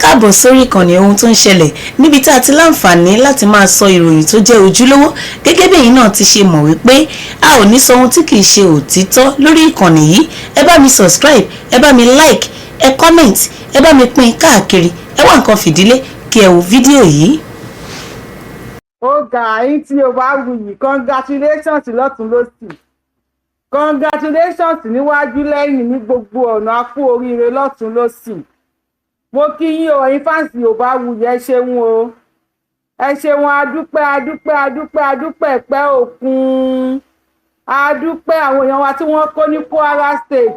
Káàbọ̀ sórí ìkànnì Ohun tó ń ṣẹlẹ̀, níbi tá a ti láǹfààní láti máa sọ ìròyìn tó jẹ́ ojúlówó. Gẹ́gẹ́ bí ẹ̀yin náà ti ṣe mọ̀ wípé a ò ní sọ ohun tí kìí ṣe òtítọ́ lórí ìkànnì yìí. Ẹ bá mi subscribe, ẹ bá mi like, ẹ comment, ẹ bá mi pín káàkiri. Ẹ wá nǹkan fìdílé kí ẹ wo fídíò yìí. Ó ga yín tí o bá wuyì. Congratulations lọ́tún lọ́sì, congratulations níwájú lẹ́yìn, ní gbogbo ọ̀nà. A kú oríire lọ́tún lọ́sì. Mo kí yín o, ẹ̀yin fans Yorùbá Wuyì. Ẹ ṣeun o, ẹ ṣeun. Adúpẹ́, adúpẹ́, adúpẹ́, adúpẹ́ pẹ́ òkun. Adúpẹ́ àwọn èèyàn wa tí wọ́n kó ní Kwara State.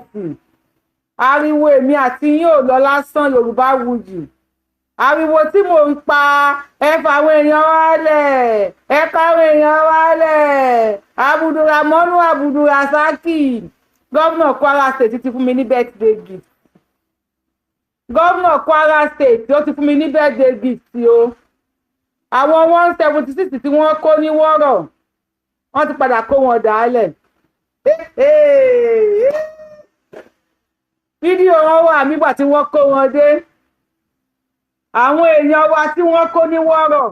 Ariwo èmi àti yín ò lọ lásán. Yorùbá Wuyì, ariwo tí mò ń pa, ẹ fà àwọn èèyàn wálẹ̀, ẹ káwọn èèyàn wálẹ̀. Abdulramonu Abdulrasaki, gómìnà Kwara State, ti fún mi ní birthday gift. Gómìnà Kwara State, ó ti fún mi ní birthday gift o. Àwọn 176 tí wọ́n kó ní Wọ́rọ̀, wọ́n ti padà kó wọn dàálẹ̀. Fídíò wọn wà nígbà tí wọ́n kó wọn dé. Àwọn èèyàn wa tí wọ́n kó ní Wọ́rọ̀,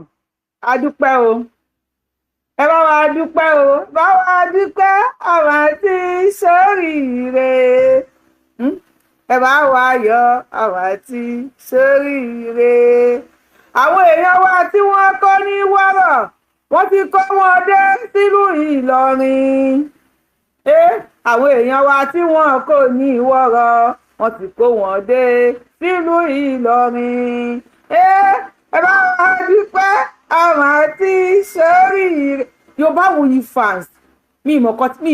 a dúpẹ́ o. Ẹ bá wa dúpẹ́ o, bá wa dúpẹ́ àwọn tí sóríire. Ẹ bá wa yọ̀ àwọn tí sóríire. Àwọn èèyàn wa tí wọ́n kó ní Wọ́rọ̀, wọ́n ti kó wọn dé sílùú Ìlọrin. Àwọn èèyàn wa tí wọ́n kó ní Wọ́rọ̀, wọ́n ti kó wọn dé sílùú Ìlọrin. Ẹ bá wa dúpẹ́ àwọn tí sóríire. Yorùbá Wuyi fans, mi mọ̀ kan, mi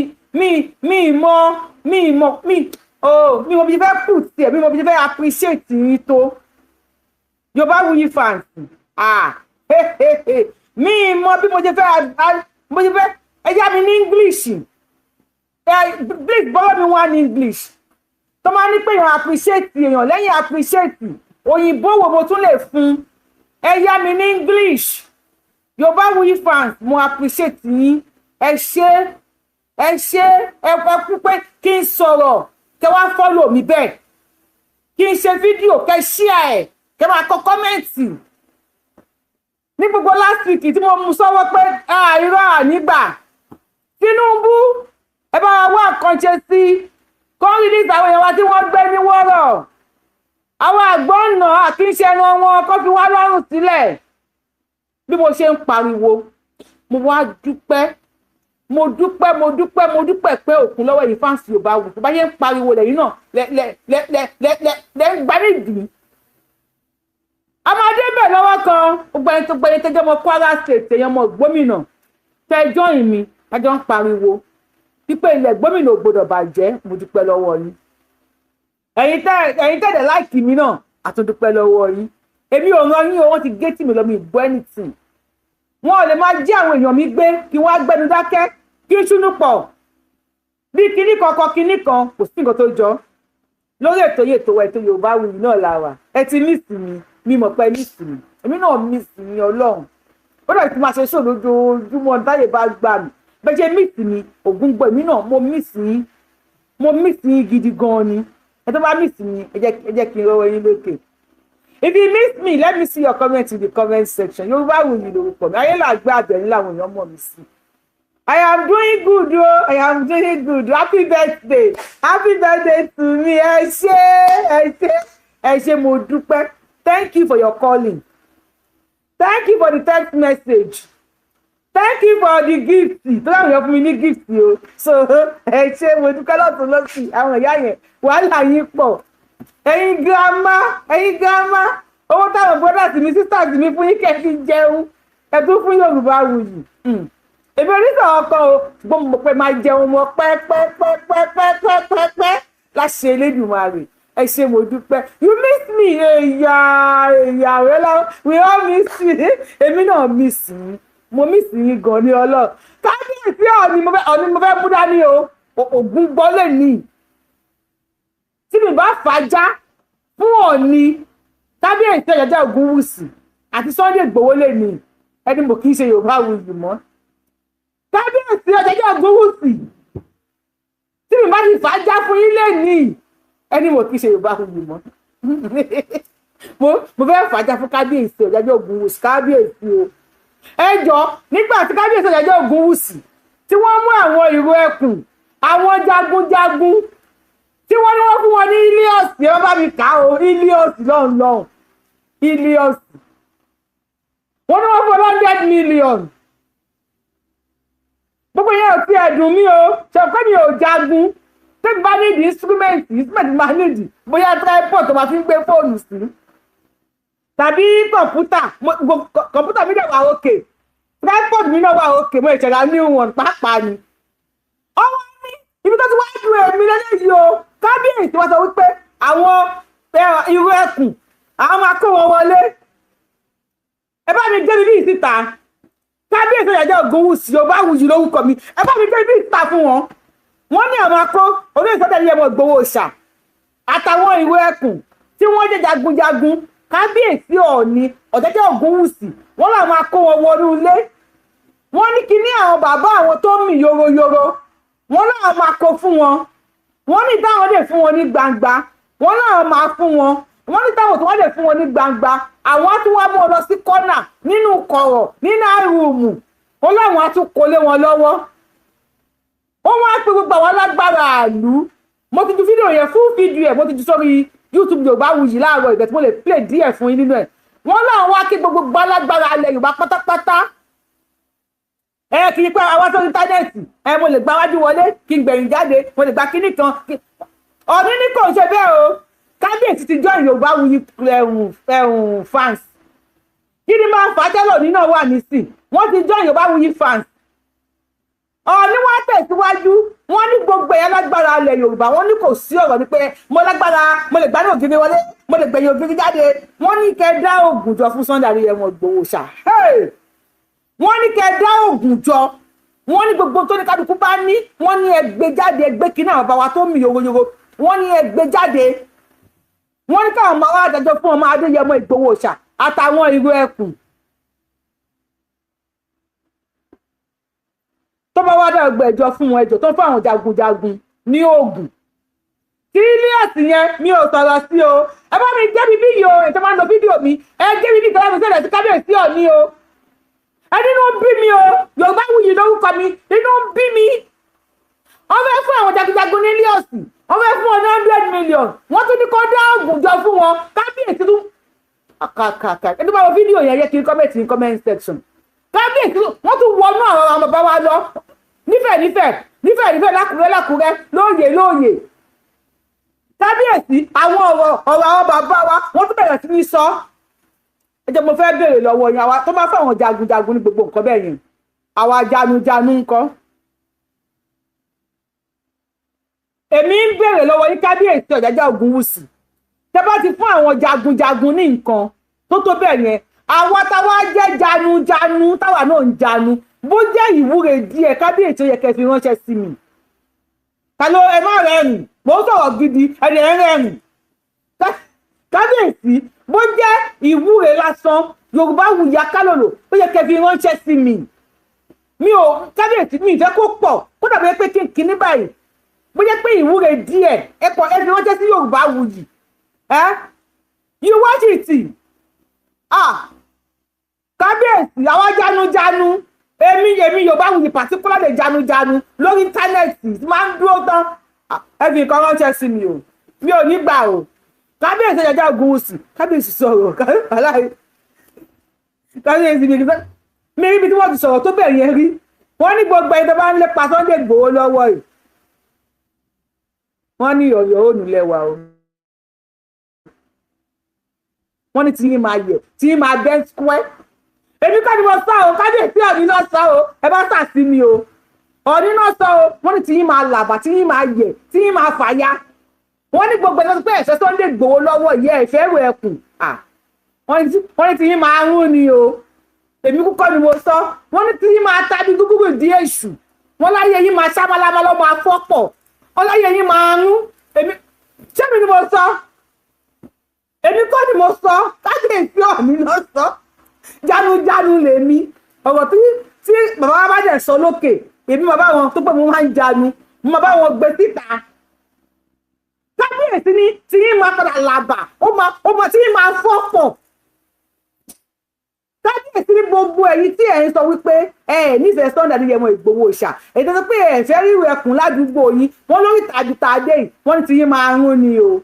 mọ̀ mi oh mi mọ̀ bí fẹ́ put tiẹ̀, mi mọ̀ bí fẹ́ appreciate yín tó. Yorùbá Wuyi fans, ah, mi mọ̀ bí mo ṣe fẹ́, mo ṣe fẹ́. Ẹ yá mi ní English. Ẹ please borrow me one English tó máa ní pé èèyàn appreciate èèyàn. Lẹ́yìn appreciate, òyìnbó wo mo tún lè fún? Ẹ yá mi ní English. Yorùbá Wuyi fans, mo appreciate yín. Ẹ ṣé, ẹ ṣé. Ẹ kú pé kí n sọ̀rọ̀, kẹ wá follow mi bẹ́ẹ̀, kí n ṣe fídíò, kẹ share ẹ̀, kẹ máa kọ comment. Ní gbogbo last week tí mo mú sọ́wọ́ pé irọ́ ànígbà Tinubu, ẹ bá wa wá nǹkan ṣe sí kó release àwọn èèyàn wa tí wọ́n gbé ní Wọ́rọ̀. Àwọn àgbọ̀nà àkínṣe ẹran wọn kó fi wá lọ́rùn sílẹ̀. Bí mo ṣe ń pariwo, mo wá dúpẹ́, mo dúpẹ́, mo dúpẹ́, mo dúpẹ́ pé òkun lọ́wọ́ yìí. Fans Yorùbá wù bá yẹn ń pariwo lẹ́yìn náà lẹ́ lẹ́ lẹ́ lẹ́ lẹ́ lẹ́ lẹ́ ń gbá nídìí. A máa débẹ̀ lọ́wọ́ kan. Gbogbo ẹni tó gbẹni tẹ́jọ́ mọ Kwara State, èèyàn mọ gómìnà tẹ́ join mi, tájọ́ ń pariwo pípé ilẹ̀ gómìnà ò gbọdọ̀ bàjẹ́, mo dúpẹ́ lọ́wọ́ yín. Ẹ̀yin tẹ́lẹ̀ like mi náà, àtúndúpẹ́ lọ́wọ́ yín. Èmi ò ràn yín o, wọ́n ti gé tì mí lọ, mi gbọ́ anything. Wọn ò lè máa jí àwọn èèyàn mi gbé kí wọ́n á gbẹnu dákẹ́, kí n ṣúnú pọ̀ bí kinní kan kan kinní kan. Kò sí nǹkan tó jọ lórí ètò yìí. Ètò wa, ètò Yorùbá Wuyì náà la wà. Ẹ ti miss mi, mi mọ̀ pé miss mi, èmi náà miss mi. Ọlọ́run, ó dàbí tí máa ṣe ṣò lójoojúmọ́ táyé bá gbà mí. Bẹ́ẹ̀ ṣe miss mi, ògùn gbọ́, èmi náà mo miss yín, mo miss yín gidi gan ni. Ẹ tó bá miss mi, ẹ jẹ́ kí n rọwọ́ yín lókè. If you miss me, let me see your comment in the comment section. Yorùbá Wuyì lórúkọ mi, ayé làgbé àbẹ̀ní làwọn èèyàn mọ̀ mí sí. I am doing good o, I am doing good. Happy birthday, happy birthday to me. Ẹ ṣé, ẹ ṣé, ẹ ṣé, mo dúpẹ́. Thank you for your calling, thank you for the text message, thank you for the gift. Tó láwọn èèyàn fún mi ní gift o. So ẹ ṣé, mo dúpẹ́ lọ́tún lọ́sì. Àwọn ìyá yẹn, wàhálà yín pọ̀. Ẹ̀yin girama, ẹ̀yin girama, owó táwọn brothers mi, sisters mi fún yín kẹ́ fi jẹun, ẹ tún fún Yorùbá Wuyì. Èmi oníṣòwò ọkọ o, ṣùgbọ́n mo mọ̀ pé máa jẹun mọ́ pẹ́pẹ́pẹ́pẹ́pẹ́pẹ́ láṣẹ Elédùmarè. Ẹ ṣé, mo dúpẹ́. You miss me. Èyà èyà rẹ lọ, we all miss you. Èmi náà miss yín, mo miss yín gan ní ọlọ́run. Kábíyèsí Ọ̀ọ̀ni, mo fẹ́ Ọ̀ọ̀ni, mo fẹ́ mú dání o. Ògún gbọ́ lè ní tí mi bá fàájà fún Ọ̀ọ̀ni, kábíyèsí Ọ̀jájá Ògúnwùsì àti Sunday Ìgbòho lè ní ẹni mo kì í ṣe Yorùbá Wuyì mọ́. Kábíyèsí Ọ̀jájá Ògúnwùsì, tí mi bá ti fàájà fún yín lè ní ẹni mo kì í ṣe Yorùbá Wuyì mọ́. Mo fẹ́ fàájà fún kábíyèsí Ọ̀jájá Ògúnwùsì. Kábíyèsí o, ẹ jọ, nígbà tí kábíyèsí Ọ̀jájá Ògúnwùsì tí wọ́n mú àwọn ìró ẹkùn, àwọn jagunjagun tí wọ́n ní wọ́n fún wọn ní Ilios, ẹ bá mi kà ó, Ilios lọ́hùn lọ́hùn, Ilios, wọ́n ní wọ́n fún 100 million. Gbogbo yẹn ò tiẹ̀ dùn mí o, ṣe pé mi ò jagun. Tẹ́mi bá nídìí instrument máa nídìí bóyá tripod tó máa fi ń gbé fóònù sí tàbí kọ̀ǹpútà. Kọ̀ǹpútà mi dẹ̀ wà òkè, tripod mi náà wà òkè, mo ìṣẹ̀dá new one pàápàá ni. Ọwọ́ ní ibi tó ti wá ju èmi lélẹ́yìí o. Kábíyèsí wọ́n sọ wípé àwọn irú ẹkùn, àwọn máa kó wọn wọlé. Ẹ bá mi gbé mi bí síta. Kábíyèsí Ọ̀jájá Ògúnwùsì, Yorùbáwùyí lórúkọ mi, ẹ bá mi gbé mi bí síta fún wọn. Wọ́n ní àwọn akó olóyè Sunday Adéyẹmọ Ìgbòho ṣà àtàwọn ìwé ẹkùn tí wọ́n jẹ́ jagunjagun kábíyèsí Ọọ̀ni Ọ̀jájá Ògúnwùsì, wọ́n làwọn máa kó wọn wọnú ilé. Wọ́n ní kíní àwọn bàbá àwọn tó ń mì yoroyoro, wọ́n làwọn máa kó fún wọn. Wọ́n ní táwọn lè fún wọn ní gbangba, wọ́n làwọn máa fún wọn. Wọ́n ní táwọn tó wọ́n lè fún wọn ní gbangba, àwọn á tún wá mú wọn lọ sí kọ́nà nínú kọ̀rọ̀ nínú àrùmù, wọ́n láwọn á tún kó lé wọn lọ́wọ́. Wọ́n wá pé gbogbo àwọn alágbára àlú. Mo ti ju fídíò yẹn fún fídíò ẹ̀, mo ti ju sórí YouTube Yorùbáwùyí láàárọ̀ ìbẹ̀ tí mo lè play díẹ̀ fún yín nínú ẹ̀. Wọ́n láwọn wá kí gbogbo alágbára alẹ́ Yorùbá pátápátá. Ẹ kì í pẹ́ àwa sórí íńtánẹ́ẹ̀tì ẹ, mo lè gba wájú wọlé kí n gbẹ̀yìn jáde, mo lè gba kíní kan. Ọ̀ní ní kò ṣe bẹ́ẹ̀ o. Kábíyèsí ti join Yorùbáwùyí ẹ̀hún fans. Kí ni máa ń fà á tẹ́lọ̀ nínú wà nísìn? Wọ́n ti join Yorùbáwùyí fans. Ọ̀ní wọ́n tẹ̀síwájú, wọ́n ní gbogbo ẹ̀yà lágbára alẹ̀ Yorùbá, wọ́n ní kò sí ọ̀rọ̀ ní pé mo lágbára, mo lè gbádùn ògiri wọlé, mo lè gbẹ̀yìn ògiri jáde. Wọ́n ní kẹ́ dá ògùn jọ fún Sunday Adéyẹmọ Ìgbòho ṣá. Wọ́n ní kẹ́ dá ògùn jọ. Wọ́n ní gbogbo tó ní kálukú bá ní, wọ́n ní ẹ gbé jáde, ẹ gbé kíní àwọn bàbá wa tó mì yoroyoro, wọ́n ní ẹ gbé jáde. Wọ́n ní káwọn máa wá adájọ́ fún ọmọ Adéyẹmọ Ìgbòho ṣá àtàwọn ìró ẹkùn. Tó bá wá dá ọgbà ẹjọ́ fún wọn, ẹjọ́ tó ń fún àwọn jagunjagun ní oògùn tírílíọ̀sì yẹn, mi ò sọ̀rọ̀ sí o. Ẹ bá mi gbé bíbí yìí o, ètò máa ń lo fídíò mi, ẹ gbé bíbí ìtọ́lá mi sẹ́lẹ̀ sí kábíyèsí Ọọ̀ni o. Ẹ nínú ń bí mi o, Yorùbáwùyí lórúkọ mi, inú ń bí mi. Wọ́n fẹ́ fún àwọn jagunjagun ní mílíọ̀sì, wọ́n fẹ́ fún wọn ní 100 million, wọ́n tún ní kó dá oògùn jọ fún wọn. Kábíyèsí tún kàkàkà. Ẹni tó bá wọ fídíò yẹn yẹ kí n comment ní comment section. Kábíyèsí wọ́n tún wọnú àwọn ọmọ bàbá wa lọ nífẹ̀ẹ́ nífẹ̀ẹ́ nífẹ̀ẹ́ nífẹ̀ẹ́, lákùrẹ́ lákùrẹ́, lóòyè lóòyè. Kábíyèsí, àwọn ọ̀rọ̀ ọ̀rọ̀ àwọn bàbá wa, wọ́n tún bẹ̀rẹ̀ sí ní sọ. Ẹ jẹ́ mo fẹ́ béèrè lọ́wọ́ yẹn, àwa tó bá fáwọn jagunjagun ní gbogbo nǹkan bẹ́ẹ̀ yẹn, àwa janujanu ńkọ́? Èmi ń béèrè lọ́wọ́ yín, kábíyèsí Ọ̀jájá Ògúnwùsì, tẹ́ bá ti fún àwọn jagunjagun ní nǹkan tó tó bẹ́ẹ̀ yẹn, àwa táwa jẹ́ janujanu, táwa náà ń janu, bó jẹ́ ìwúre díẹ̀, kábíyèsí, ó yẹ kẹ́ fi ránṣẹ́ sí mi. Ta ló ẹ má rẹ́rìn? Mò ń sọ̀rọ̀ gidi, ẹni ẹ rẹ́rìn. Kábíyèsí, bó jẹ́ ìwúre lásán, Yorùbáwùyí Akálòlò, ó yẹ kẹ́ fi ránṣẹ́ sí mi. Mi ò, kábíyèsí, mi ìfẹ́ kó pọ̀, kó dàbí pé kíní báyìí, bó jẹ́ pé ìwúre díẹ̀ ẹ pọ̀, ẹ fi ránṣẹ́ sí Yorùbáwùyí. Ẹ you watch it. Ah, kábíyèsí, àwa janujanu, èmi Yorùbáwùyí particularly janujanu lórí íńtánẹ́ẹ̀tì máa ń dúró tán. Ẹ fi nǹkan ránṣẹ́ sí mi o, mi ò ní gbà o. Kábíyèsí Ọ̀jájá Ògúnwùsì, kábíyèsí sọ̀rọ̀. Kábíyèsí, mi rí ibi tí wọ́n ti sọ̀rọ̀ tó bẹ̀ yẹn rí. Wọ́n ní gbogbo ẹni tó bá ń lépa Sunday Igboho lọ́wọ́ yìí, wọ́n ní ọ̀yọ́ ònú lẹ́wà o. Wọ́n ní tí yín máa yẹ, tí yín máa bẹ́ square. Èmi kọ́ ni mo sọ o, kábíyèsí Ọọ̀ni náà sọ o, ẹ bá sà sí mi o. Ọọ̀ni náà sọ o, wọ́n ní tí yín máa làbà, tí yín máa yẹ, tí yín máa fàya. Wọ́n ní gbogbo ẹni tó pé ẹ̀ṣẹ́ Sunday Igboho lọ́wọ́ yẹ ẹ̀fẹ́ rẹ̀ ẹkùn, wọ́n ní tí yín máa rún ni o. Èmi kúkọ́ ni mo sọ. Wọ́n ní tí yín máa tàbí gúgúrú ìdí èṣù, wọ́n láyé yín máa ṣámálámá lọ́mọ afọ́pọ̀, wọ́n láyé yín máa rún. Èmi ṣé mi ni mo sọ? Èmi kọ́ ni mo sọ, kábíyèsí Ọọ̀ni ló sọ. Janujanu lèmi. Ọ̀rọ̀ tí bàbá wa bá dẹ̀ sọ lókè, èmi bàbá wọn tó pé mo máa ń janu, mo máa bá wọn gbé síta. Kábíyèsí ní tí yín máa padà làbà, ó máa tí yín máa fọ́. Gbogbo ẹ̀yin tí ẹ̀ ń sọ wípé ẹ ẹ̀ nífẹ̀ẹ́ Sunday Adéyẹmọ Ìgbòho Òòṣà, èyí tó sọ pé ẹ fẹ́ ríru ẹkùn ládùúgbò yín, wọ́n lórí tàbí adé yìí, wọ́n ní ti yín máa rún ni o.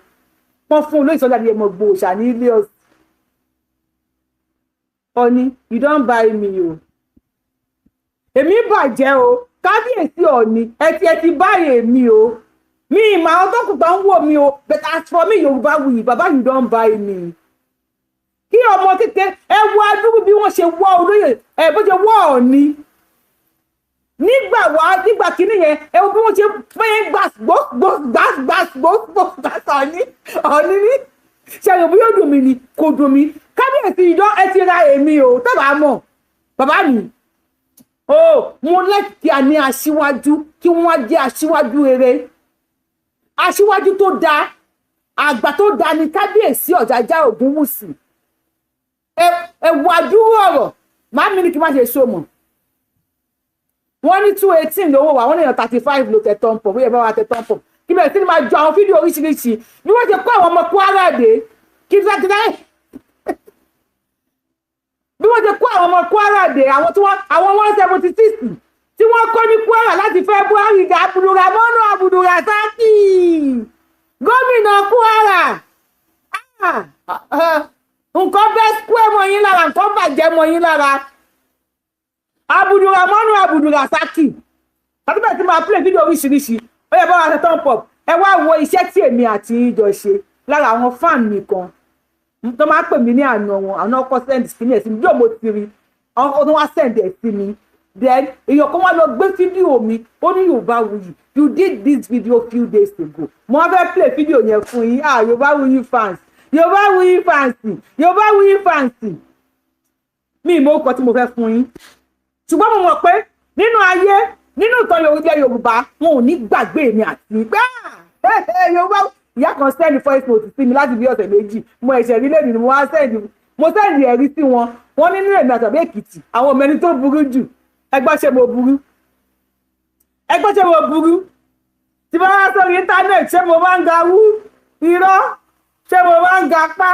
Wọ́n fún olóyè Sunday Adéyẹmọ Ìgbòho Òòṣà ní ilé ọ̀sìn. Ọ̀ni, you don buy me o. Èmi bàjẹ́ o, kábíyèsí Ọ̀ni, ẹ ti bá èmi o. Mi ìmọ̀ àwọn tó kù tó ń wò mí o, but as for me, Yorùbáwùyí, bàbá, you don buy me. Kí ọmọ kékeré ẹ wo adúrú bí wọ́n ṣe wọ́ olóyè ẹ, bó ṣe wọ́ Ọ̀ni nígbà wá nígbà kínní yẹn, ẹ wo bí wọ́n ṣe fẹ́ gbà gbó gbó gbà gbà gbó gbó gbà. Ọ̀ni, Ọ̀ni ní ṣe àyẹ̀wò yóò dùn mí ni, kò dùn mí. Kábíyèsí ìdán, ẹ ti ra èmi o. Tẹ́bàá mọ̀ bàbá mi o, mo lẹ́kì a ní aṣíwájú, kí wọ́n jẹ́ aṣíwájú rere, aṣíwájú tó dáa, àgbà tó dáa ni kábíyèsí Ọ̀jájá Ògúnwùsì. Ẹ wá dúró ọ̀rọ̀ màá mi ní kí n má ṣe so mọ̀. Wọ́n ní 218 lówó wa, wọ́n ní èèyàn 35 ló tẹ thumb up. Bóyá ẹ bá wa tẹ thumb up, kí bẹ̀rẹ̀ sí ni máa jọ àwọn fídíò oríṣiríṣi bí wọ́n ṣe kó àwọn ọmọ Kwara dé, kí bí wọ́n ṣe kó àwọn ọmọ Kwara dé, àwọn tí wọ́n, àwọn 176 tí wọ́n kó ní Kwara láti February. Abdulrahman Abdulrasaki, gómìnà Kwara, nǹkan bẹ́ square mọ́ yín lára, nǹkan bàjẹ́ mọ́ yín lára. Abdulrahman Abdulrasaki tàbí bẹ́ẹ̀ tí máa play fídíò oríṣiríṣi. Ó yẹ bá wa ṣe thumb up. Ẹ wá wo iṣẹ́ tí èmi àti yín jọ ṣe. Lára àwọn fan mi kan tó máa ń pè mí ní àná wọn, àwọn ọkọ send sí mi ẹ̀ sí mi yóò, mo ti rí àwọn tó wá send ẹ̀ sí mi. Then èèyàn kan wá lọ gbé fídíò mi, ó ní, "Yorùbáwùyí, you did this video few days ago." Mo wá fẹ́ play fídíò yẹn fún yín. Ah, Yorùbáwùyí fans, Yorùbáwùyí fans, Yorùbáwùyí fans, mi ì mọ orúkọ tí mo fẹ́ fún yín, ṣùgbọ́n mo mọ̀ pé nínú ayé, nínú ìtàn ilẹ̀ Yorùbá, wọn ò ní gbàgbé mi àti pé Yorùbá. Ìyá kan send voice note sí mi láti bí ọ̀sẹ̀ 2, mo ẹ̀ṣẹ̀ rí lẹ́nu ni mo wá send, mo send ẹ̀rí sí wọn. Wọ́n nínú èmi àtàbí Èkìtì, àwọn ọmọ ẹni tó burú jù. Ẹgbọ́n, ṣé mo burú? Ẹgbọ́n, ṣé mo burú? Tí bá wá sórí íńtánẹ́ẹ̀tì, ṣé mo máa ń ga wú irọ́? Ṣé mo máa ń ga pa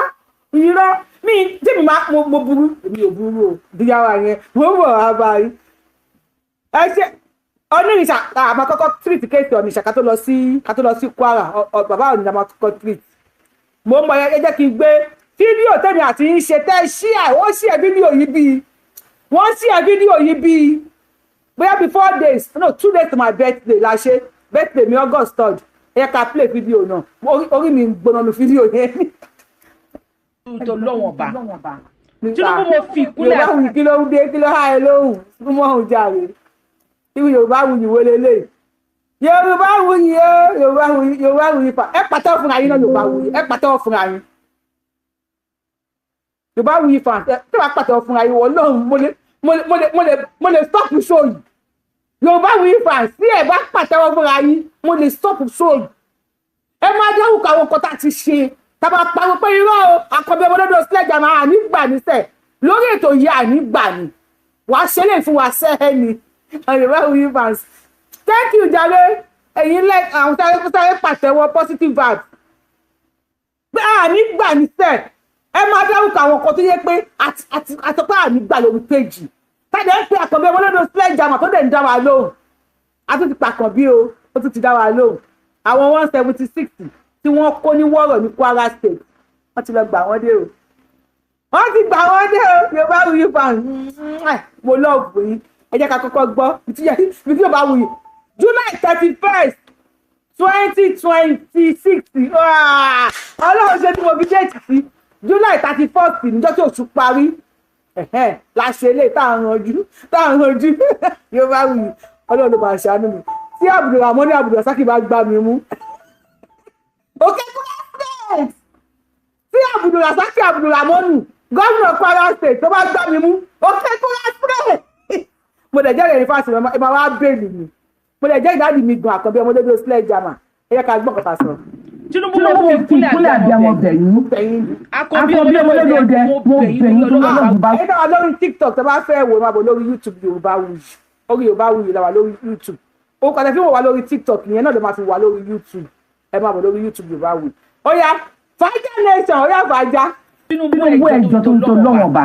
irọ́? Mi tí mi máa mo burú? Èmi ò burú o. Díyàwó yẹn, mo ń bọ̀ wá báyìí. Ẹ ṣe onírìṣà, àmọ́ kọ́kọ́ treat case onírìṣà ká tó lọ sí Kwara. Bàbá òní la máa kọ́kọ́ treat. Mo ń bọ̀. Ẹ jẹ́ kí n gbé fídíò tèmi àti yín ṣe tẹ́ ṣí à. Wọ́n ṣí ẹ fídíò yìí bíi, wọ́n ṣí ẹ fídíò yìí bíi bóyá bíi 4 days, no, 2 days to my birthday la ṣe. Birthday mi, August 3rd. Ẹ yẹ ká play fídíò náà. Orí mi ń gbóná nu fídíò yẹn. Tó lọ́wọ́n bá Tinubu, mo fi ìkúnlẹ̀. Yorùbá wuyì, kí ló ń dé? Kí ló há ẹ lóhùn? Súnmọ́ òun jàre. Irú Yorùbá wuyì wo lélẹ̀? Yorùbá wuyì o, Yorùbá wuyì, Yorùbá wuyì fa. Ẹ pàtẹ́wọ́ fúnra yín náà. Yorùbá wuyì, ẹ pàtẹ́wọ́ fúnra yín. Yorùbá wuyì fa, ẹ tí wàá pàtẹ́wọ́ fúnra yín. Wọ́n lóhùn, mo lè stop show yìí. Yorùbá wuyì fa, sí ẹ bá pàtẹ́wọ́ fúnra yín, mo lè stop show yìí. Ẹ máa dárúkọ àwọn nǹkan tá a ti ṣe, tá a bá pariwo pé irọ́ o, àkọ́bí ọmọdé sílẹ̀ jàmá, àní gbà níṣẹ́ lórí ètò yìí, àní gbà ní wàá ṣe lè fún wa sẹ́ẹ̀ ni. Yorùbá Wuyi fans, thank you jàre. Ẹ̀yin lẹ àwọn sáré sáré pàtẹ́wọ́ positive vibes pé àní gbà níṣẹ́. Ẹ máa dárúkọ àwọn nǹkan tó yẹ pé àtọ́pẹ́ àní gbà lórí péjì tàbí ẹ ń pe àkànbí ọmọdé sílẹ̀ jàmá tó dẹ̀ ń dá wa lóhùn. A tún ti pàkànbí o, ó tún ti dá wa lóhùn. Àwọn 176 tí wọ́n kó ní wọ́rọ̀ ní Kwara State, wọ́n ti lọ gbà wọ́n dé o, wọ́n ti gbà wọ́n dé o. Yorùbá Wuyi fans, mo love yín. Ẹ jẹ́ ká kọ́kọ́ gbọ́ bí Yorùbá Wuyi, July 31st, 2026. Ọlọ́run ṣe tí mo fi date sí July 31st, níjọ́ tí oṣù parí la ṣe lè tá à ń ranjú, tá à ń ranjú. Yorùbá Wuyi, Ọlọ́run ló máa ṣàánú mi tí Abdulrahman Abdulrasaki bá gbá mi mú. Òkè Kwara State, tí Abdulrasaki Abdulrahmanu, gómìnà Kwara State, tó bá gbá mi mú, Òkè Kwara State, mo dẹ̀ jẹ́rìí ẹ̀rí fásitì ẹ̀ máa wá bẹ́ẹ̀lì mi. Mo dẹ̀ jẹ́ ìdádì mi gan, àkànbí ọmọdé bí ó sílẹ̀ jama. Ẹ yẹ ká gbọ́ kọ́ta sọ. Tinubu, mo fi ìkúnlẹ̀ àbíamọ bẹ̀yìn. Àkànbí ọmọdé, mo bẹ̀yìn lórí Ọlọ́run bá. Ẹ dáwà lórí TikTok, tó bá fẹ́ wò, máa bọ̀ lórí YouTube Yorùbá Wuyi. Orí Yorùbá Wuyi la wà lórí YouTube. Ó kọ́ tẹ fi wò wá lórí TikTok ìyẹn náà ló máa fi wà lórí YouTube. Ẹ máa bọ̀ lórí YouTube Yorùbá Wuyi. Ó yá, Fàájà Nation, ó yá, Fàájà. Tinubu, Tinubu, ẹjọ́ tó ń tọ́ lọ́wọ́n bá.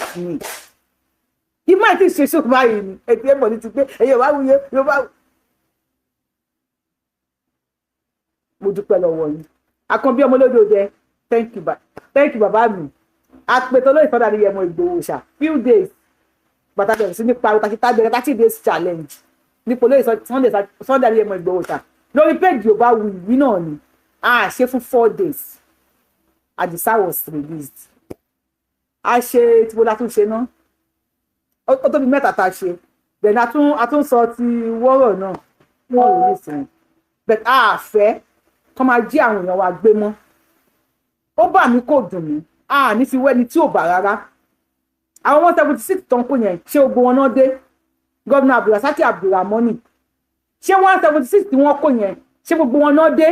with me. Kí má ti ṣe ṣòkò báyìí ni ètò ẹ̀bọ̀ ní ti pé ẹ̀yẹ wá wúye Yorùbá. Mo dúpẹ́ lọ́wọ́ yín, Àkànbí ọmọ olódòdẹ. Thank you, thank you, bàbá mi. Àpètò olóyè Sunday Adéyẹmọ Ìgbòho ṣá, few days bàtà bẹ̀rẹ̀ sí ní pariwo tàbí tábẹ̀rẹ̀ 30 days challenge nípa olóyè Sunday Adéyẹmọ Ìgbòho ṣá lórí péjì Yorùbáwùyí náà ni a ṣe fún 4 days. Àdìsá was released. A ṣe tí mo la tún ṣe náà, ó tóbi mẹ́ta tá a ṣe. Then a tún sọ ti wọ́rọ̀ náà, wọ́n ò ní sìn, but a fẹ́ kọ́ máa jí àwọn èèyàn wa gbé mọ́. Ó bà mí, kò dùn mí, a ní fi wẹ́ni tí ò bà rárá. Àwọn 176 tán kó yẹn, ṣé gbogbo wọn náà dé? Gómìnà Abdulrasaki Abdulramoni, ṣé 176 tí wọ́n kó yẹn, ṣé gbogbo wọn náà dé?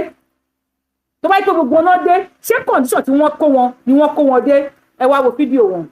Tó bá yẹ pé gbogbo wọn náà dé, ṣé condition tí wọ́n kó wọn ni wọ́n kó wọn dé? Ẹ wá wo fídíò wọn.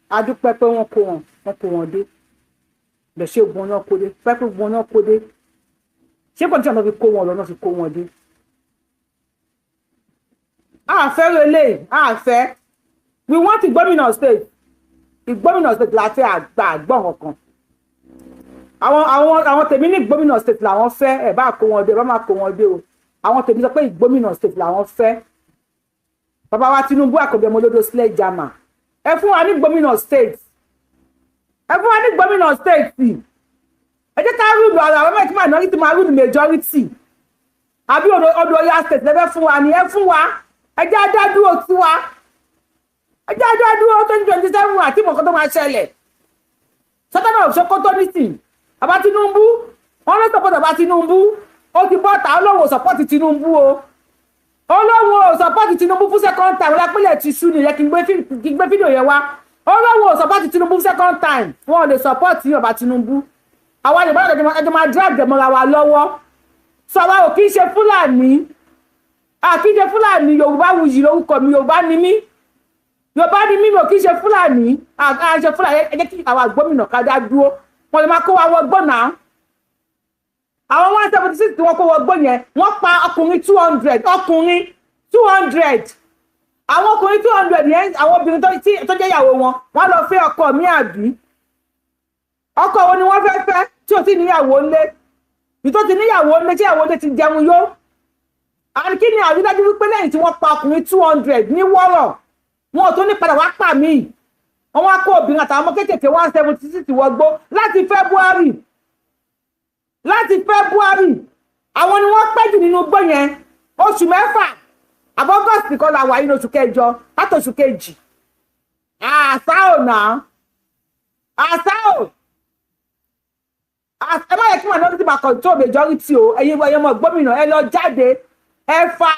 A dúpẹ́ pé wọ́n kó wọn, wọ́n kó wọn dé. Lọ ṣé ogun náà kó dé, pẹ́pẹ́ ogun náà kó dé. Ṣé kò ní sọ̀rọ̀ fi kó wọn lọ náà fi kó wọn dé? A fẹ́ relé, a fẹ́. We want Ìgbómìnà state. Ìgbómìnà state la fẹ́, àgbà àgbọ̀n kankan. Àwọn tèmi ní Ìgbómìnà state làwọn fẹ́, ẹ̀ bá kó wọn dé, ẹ bá má kó wọn dé o. Àwọn tèmi sọ pé Ìgbómìnà state làwọn fẹ́. Bàbá wa Tinubu Àkànbí ọmọ olódò sledgehammer, ẹ fún wa ní Ìgbómìnà state, ẹ fún wa ní Ìgbómìnà state. Ẹ jẹ́ ká rule ara àwọn mẹ́tí minority máa rule majority. Àbí odò Ọ̀yọ́ state lẹ́fẹ́ fún wa ni? Ẹ fún wa, ẹ jẹ́ adádúró tiwa, ẹ jẹ́ adádúró 2027 àti ìmọ̀kan tó máa ṣẹlẹ̀. Sultan of Sokoto nísìn, bàbá Tinubu, wọn ló support bàbá Tinubu, ó ti bọ́ta olóhùn support Tinubu o, olóhùn ò support Tinubu fún second time. Lápẹ́lẹ̀ ti sú nìyẹn, kí n gbé fídíò yẹn wá. Olóhùn ò support Tinubu fún second time, wọn ò lè support bàbá Tinubu. Àwa lè bọ́dọ̀ ẹjọ́ máa drag mọ́ra wa lọ́wọ́. Sọ àwa ò kí ń ṣe Fúlàní, a kì í ṣe Fúlàní. Yorùbá wuyì lórúkọ mi, Yorùbá ni mí, Yorùbá ni mí, mi ò kí ń ṣe Fúlàní, à ń ṣe Fúlàní. Ẹ jẹ́ kí àwa gómìnà ká dá dúró, wọn lè máa kó wa wọgbọ́n náà. Àwọn 176 tí wọ́n kó wọgbọ́n yẹn, wọ́n pa ọkùnrin 200, ọkùnrin 200. Àwọn ọkùnrin 200 yẹn, àwọn obìnrin tó jẹ́ ìyàwó wọn, wọ́n lọ fẹ́ ọkọ mi àbí ọkọ wo ni wọ́n fẹ́ fẹ́ tí ò tí níyàwó ńlé? Ìtò ti níyàwó ńlé, tí ìyàwó ńlé ti jẹun yó. Àti kí ni àrídájú wípé lẹ́yìn tí wọ́n pa ọkùnrin 200 ní Wọ́rọ̀, wọn ò tún ní padà wá pa míì? Wọ́n wá kó obìnrin àtàwọn ọmọ kéékèèké 176 wọgbó láti February, láti February. Àwọn ni wọ́n pẹ́ jù nínú igbó yẹn, oṣù 6 àbọ̀gọ́sì kan la wà nínú oṣù kẹjọ, láti oṣù kejì. Àṣà ò náà, àṣà ò, ẹ má yẹ kí minority máa control majority o. Ẹ̀yin ọmọ gómìnà, ẹ lọ jáde, ẹ fa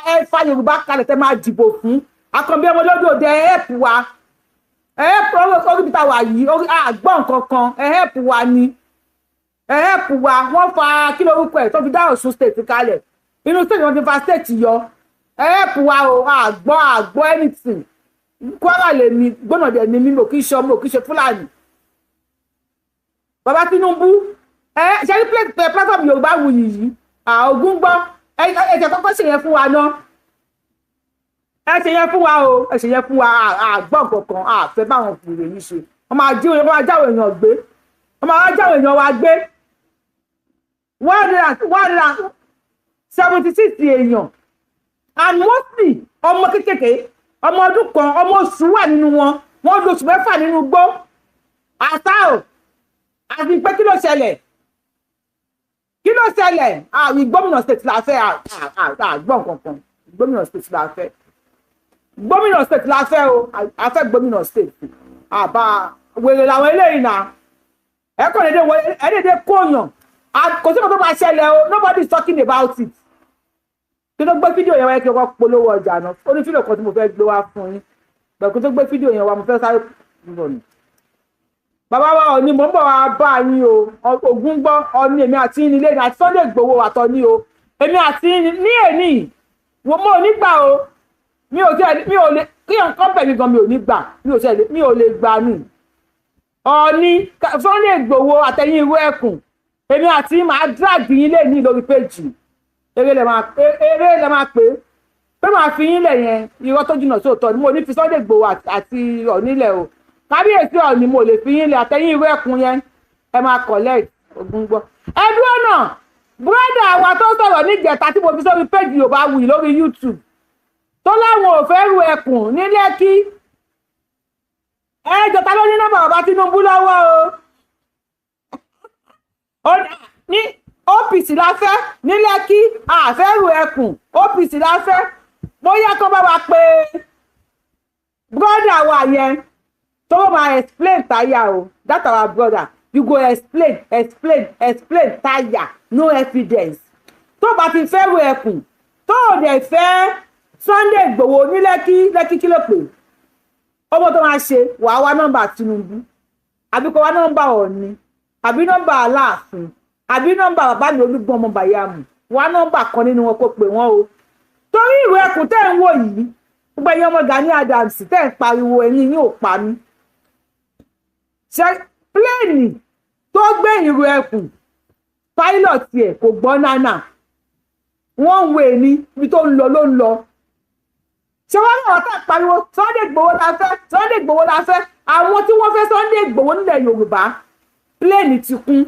Yorùbá kalẹ̀ tẹ́ máa dìbò fún Àkànbí ọmọ olódò dẹ. Ẹ help wa, ẹ help orí bí ta wà yìí, àgbọ̀n kankan, ẹ help wa ni, ẹ help wa. Wọ́n fa kí lórúkọ ẹ̀ tó fi dá Ọ̀ṣun state kalẹ̀, inú state wọn ti fa state yọ. Ẹ help wa o, àgbọ̀ anything. Kwara lè mi gbọ́nà dẹ̀ ni mi, mo kì í ṣe ọmọ, kì í ṣe Fúlàní. Bàbá Tinubu, ẹ ṣe ní platform Yorùbá wuyì yìí, Ògún gbọ́, ẹ ṣe kọ́kọ́ ṣe yẹn fún wa náà, ẹ ṣe yẹn fún wa o, ẹ ṣe yẹn fún wa. Àgbọ̀n kankan àfẹ́ báwọn fìrè yìí ṣe, wọ́n máa jí, wọ́n máa jáwé èèyàn gbé, wọ́n máa jáwé èèyàn wa gbé. 176 èèyàn, and mostly ọmọ kékèké, ọmọ ọdún kan, ọmọ oṣù wà nínú wọn, wọ́n lo oṣù 6 nínú igbó. Àṣà ò, àti pé kí ló ṣẹlẹ̀? Kí ló ṣẹlẹ̀? Àwọn Ìgbómìnà state la fẹ́, àgbọ̀n kankan. Ìgbómìnà state la fẹ́, Gómìnà state la fẹ́ o, a fẹ́ gómìnà state. Àbá wèrè làwọn eléyìí náà, ẹ kò dédé wọlé, ẹ dédé kóyàn, kò sí nǹkan tó máa ṣẹlẹ̀ o. Nobody is talking about it. Kí ló gbé fídíò yẹn wáyé? Kí wọ́n polówó ọjà náà. Ó ní fídíò kan tí mo fẹ́ gbé wá fún yín. Bẹ̀kú tó gbé fídíò yẹn wá, mo fẹ́ sáré bọ̀ ni. Bàbá wa Ọ̀ní, mò ń bọ̀ wá bá yín o. Ògún gbọ́, Ọ̀ní, èmi àti yín nílé àti Sunday Igboho àtọ̀ ní o. Èmi àti yín ní èní wò, mo ò ní gbà o. Mi ò tiẹ̀, mi ò lè kí nǹkan bẹ̀ mí gan, mi ò ní gbà, mi ò tiẹ̀, mi ò lè gbà nù. Ọ̀ní, Sunday Igboho àtẹ̀yìn irú ẹkùn, èmi àti yín máa drag yín lé ní lórí péjì. Eré lè máa pè é pé máa fi yín lẹ̀ yẹn. Irọ́ tó jìnnà sí òótọ́ ni. Mo ní fi Sunday Igboho àti Ọ̀ní lẹ̀ o. Kábíyèsí Ọ̀ní, mo lè fi yín lẹ̀ àtẹ̀yìn irú ẹkùn yẹn. Ẹ máa collect ogun gbọ́. Ẹ dúró náà, búrọ́dà wa tó sọ̀rọ̀ níjẹta tí mo fi sórí péjì Yorùbá Wuyì lórí YouTube, tó láwọn ò fẹ́ ru ẹkùn ní Lẹ́kí, ẹ jọta ló ní nọ́mbà bàbá Tinubu lọ́wọ́ o. Ní OPC la fẹ́ ní Lẹ́kí, àfẹ́rù ẹkùn, OPC la fẹ́. Bóyá kó bá wa pé brother wa yẹn tó máa explain tire o. That our brother, you go explain, explain, explain tire, no evidence. Tó bá ti fẹ́rù ẹkùn, tó ò dẹ̀ fẹ́ Sunday Igboho ní Lẹ́kí, Lẹ́kí kí ló pè ọmọ tó máa ṣe? Wàá wá nọ́mbà Tinubu, àbí kó wá nọ́mbà Ọ̀ọ̀ni, àbí nọ́mbà Aláàfin, àbí nọ́mbà bàbá mi Olúgbọ́n ọmọ Bàyàmù. Wá nọ́mbà kan nínú wọn kó pè wọ́n o, torí ìwé ẹkùn tẹ́ ń wò yìí, gbogbo ẹ̀yin ọmọ Gani Adams tẹ́ ń pariwo, ẹ̀yin yín ò pa mí. Ṣe plane tó gbé ìrù ẹkùn, pilot ẹ̀ kò gbọ́ nánà, wọ́n ń wé ní ibi tó ń lọ ló ń lọ. Ṣé wọ́n náà tẹ̀ pariwo Sunday Igboho la fẹ́, Sunday Igboho la fẹ́? Àwọn tí wọ́n fẹ́ Sunday Igboho nílẹ̀ Yorùbá, plane ti kún.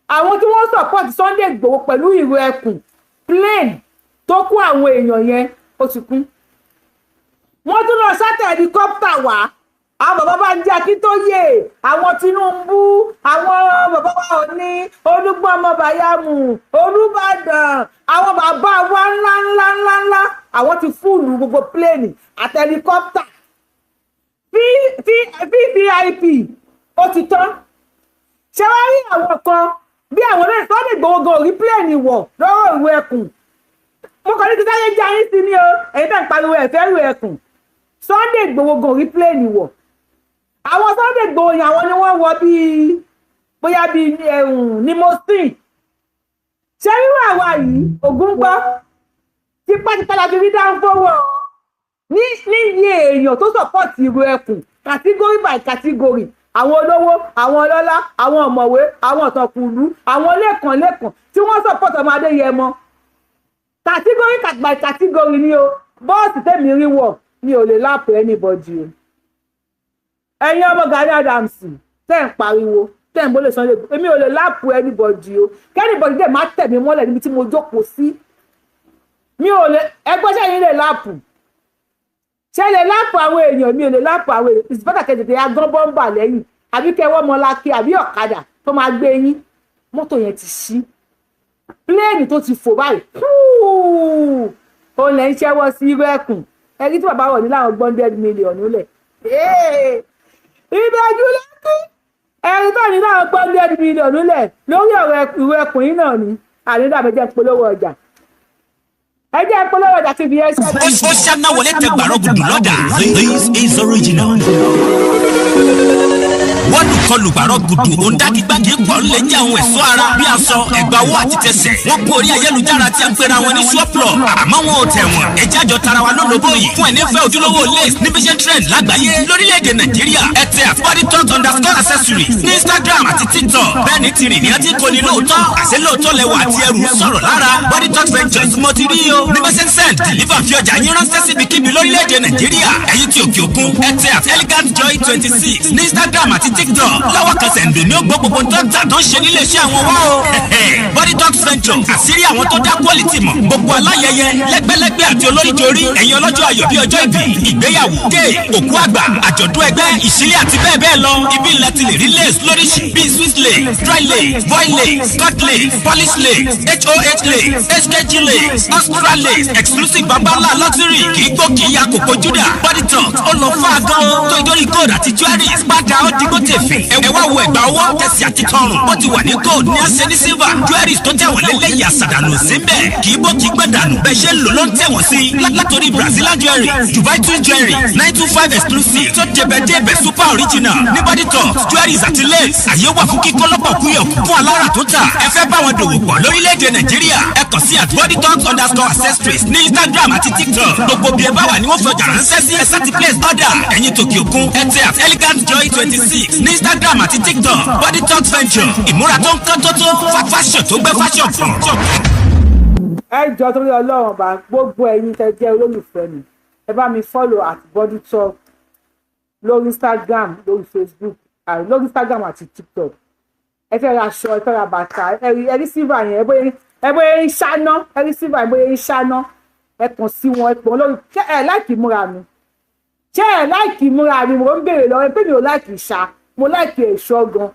Àwọn tí wọ́n support Sunday Igboho pẹ̀lú ìrù ẹkùn, plane tó kó àwọn èèyàn yẹn, ó ti kún. Wọ́n tún lọ charter helicopter wá. Àwọn bàbá Bánjí Akíntóyè, àwọn Tinubu, àwọn bàbá wa Ọ̀ní, Olúgbọ́n ọmọ Bàyámù, Olúbàdàn, àwọn bàbá wa ńlá ńlá ńlá ńlá, àwọn ti full gbogbo plane àti helicopter. VVIP ó ti tán. Ṣé wàá rí àwọn kan bí àwọn olóyè Sunday Igboho gan orí plane wọ̀ lọ́rọ̀ ìwé ẹkùn? Mo kàn ní kí sáyé já yín sí ni o. Èyí tẹ̀ ń pariwo ẹ̀fẹ́ ìwé ẹkùn, Sunday Igboho gan orí plane wọ̀. Àwọn Sunday Igboho yẹn, àwọn ni wọ́n wọ bíi bóyá bíi ẹ̀hún limousine. Ṣé irú àwa yìí, ògún gbọ́, tipátipá la fi rí dáńfó wọ̀ ní níye èèyàn tó support ìrù ẹkùn, category by category, àwọn olówó, àwọn ọlọ́lá, àwọn ọ̀mọ̀wé, àwọn ọ̀tọ̀kùlú, àwọn lẹ́kàn lẹ́kàn tí wọ́n support ọmọ Adéyẹmọ, category by category ni o. Bọ́ọ̀sì tèmi rí wọ̀, mi ò lè lap anybody o. Ẹ̀yin ọmọ Gani Adams tẹ́ ń pariwo, tẹ́ ń bólè Sunday, èmi ò lè lap anybody o. Kí anybody dẹ̀ má tẹ̀ mí mọ́lẹ̀ níbi tí mo jókòó sí, mi ò lè. Ẹgbẹ́ sẹ́yìn lè lap, ṣe lè lap àwọn èèyàn? Mi ò lè lap àwọn èèyàn. It's better kẹ́ tètè agbọ́n bọ́ńbà lẹ́yìn, àbí kẹ́ wọ́n mọ́lákẹ́, àbí ọ̀kadà tó máa gbé yín. Mọ́tò yẹn ti ṣí, plane tó ti fò báyìí, òun lẹ́ ń ṣẹ́wọ́ sí irú ẹkùn. Ẹni tí bàbá wọ̀ ní láwọn gbọ́n 100 million lẹ̀ ìbẹ̀jú lẹ́kí, ẹni tó ní láwọn gbọ́n 100 million lẹ̀ lórí ọ̀rọ̀ ìrú ẹkùn yìí náà ni. Ànídàbẹ̀ jẹ́ polówó ọjà, ẹ jẹ́ polówó ọjà tí fi ẹ ṣe. Ó ṣáná wọlé tẹ gbàrọ̀ gùdù lọ́dà. This is original. Wọ́n kọlù gbàrọ̀ gùdù òǹdàkígbàkí pọ̀ ń lè jẹ́ àwọn ẹ̀ṣọ́ ara bí aṣọ, ẹ̀gbà owó àti tẹsẹ̀. Wọ́n kú orí ayélujára tí a ń pera wọn ní ṣọ́pọ̀, àmọ́ wọn ò tẹ̀ wọ́n. Ẹjẹ́ àjọ tara wa lólobó yìí fún ẹni fẹ́ ojúlówó lace ní vision trend lágbàáyé lórílẹ̀‐èdè Nàìjíríà. Ẹ tẹ @bodytalk_accessories ní Instagram àti TikTok. Bẹ́ẹ̀ ni tìrì ní ọtí kò ní lóòótọ́, àṣẹ lóòótọ́ lẹwà àti ẹrù sọ̀rọ̀ lára. Body Talk Ventures mo ti rí o. Ní bẹ́sẹ̀ send, deliver, fi ọjà yín ránṣẹ́ síbikíbi lórílẹ̀‐èdè Nàìjíríà. Ẹ̀yin tí òkè òkun, ẹ tẹ @elegantjoy26 ní Instagram àti TikTok. Lọ́wọ́ kan sẹ̀ǹdò ní ó gbọ́ gbogbo tó ń tà tó ń ṣe nílé iṣẹ́ àwọn wá o. Body Talk Venture, àṣírí àwọn tó dá quality mọ̀. Gbogbo aláyẹyẹ lẹ́gbẹ́lẹ́gbẹ́ àti olóríjorí, ẹ̀yin ọlọ́jọ́ ayọ̀ bíi ọjọ́ ìbí, ìgbéyàwó dé, òkú àgbà, àjọ̀dún ẹgbẹ́, ìṣílẹ̀ àti bẹ́ẹ̀ bẹ́ẹ̀ lọ, ibi ilẹ̀ ti lè rí lace lóríṣi bíi Swiss lace, dry lace, voile lace, cut lace, polish lace, hoh lace, hkg lace, extra lace, exclusive, babalá luxury, kì í gbó, kì í ya kòkó júdà. Body Talk ó lọ fún agan tó ìdórí gold àti jewelries padà ó digbó tèfè. Ẹ wá wo ẹ̀gbà ọwọ́, tẹ̀sí àti tọrùn. Ó ti wà ní gold ní àṣẹ ní silver. Jewelries tó tẹ̀wọ̀n lélẹ́yìí àṣàdànù sí ń bẹ̀. Kì í bó kì í gbẹ dànù. Bẹ́ẹ̀ ṣe ń lò ló ń tẹ̀wọ̀n sí. Látòrí Brazilian jewelry, Dubai twin jewelry, 925 exclusive tó débẹ̀ débẹ̀ super original ní body talk jewelries àti lace. Àyè wà fún kíkọ́ lọ́pọ̀ kúyọ̀ fún alára tó tà. Ẹ fẹ́ bá wọn dòwò pọ̀ lórílẹ̀‐èdè Nàìjíríà. Ẹ kàn sí @bodytalk_accessories ní Instagram àti TikTok. Gbogbo bí ẹ bá wà ní wọ́n fọjà ránṣẹ́ sí ẹ sáti place order. Ẹ̀yin tòkè òkun ẹ tẹ @elegantjoy26 ní Instagram àti TikTok. Body Talk Venture, ìmúra tó ń kán tó tó fashion tó gbé fashion fún. Ẹ jọ, torí Ọlọ́run bá gbogbo ẹ̀yin tẹ́ jẹ́ olólùfẹ́ mi, ẹ bá mi follow @bodytalk lórí Instagram, lórí Facebook, lórí Instagram àti TikTok. Ẹ fẹ́ ra aṣọ, ẹ fẹ́ ra bàtà, ẹ rí silver yẹn, ẹ bóyá ń ṣáná, ẹ rí silver yẹn bóyá ń ṣáná. Ẹ kàn sí wọn, ẹ pọ̀ wọn lórí. Ṣé ẹ like múra mi? Ṣé ẹ like múra mi? Mo ń béèrè lọ́wọ́ ẹ pé mi ò like ṣá, mo like ẹ̀ṣọ́ gan.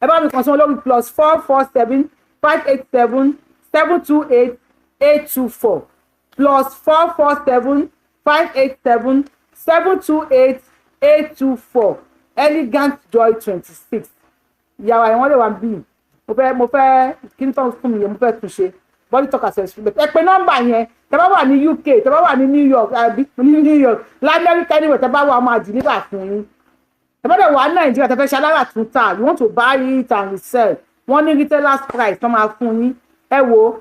Ẹ bá mi kàn sí wọn lórí +447 587 728 824, +447 587 728 824, Elegant Joy 26. Ìyàwó àwọn lè wà bí mo fẹ́ kí n tán fún mi yẹn, mo fẹ́ tún ṣe. Body Talk Accessory, ẹ pè nọ́mbà yẹn. Tẹ́ bá wà ní UK, tẹ́ bá wà ní New York, àbí ní New York, lamẹ́ríkà, anywhere tẹ́ bá wà, máa deliver fún yín. Tẹ́ bá dẹ̀ wà ní Nàìjíríà, tẹ́ fẹ́ ṣe alára tún tà, you want to buy it and resell, wọ́n ní retailers price tó máa fún yín. Ẹ wo,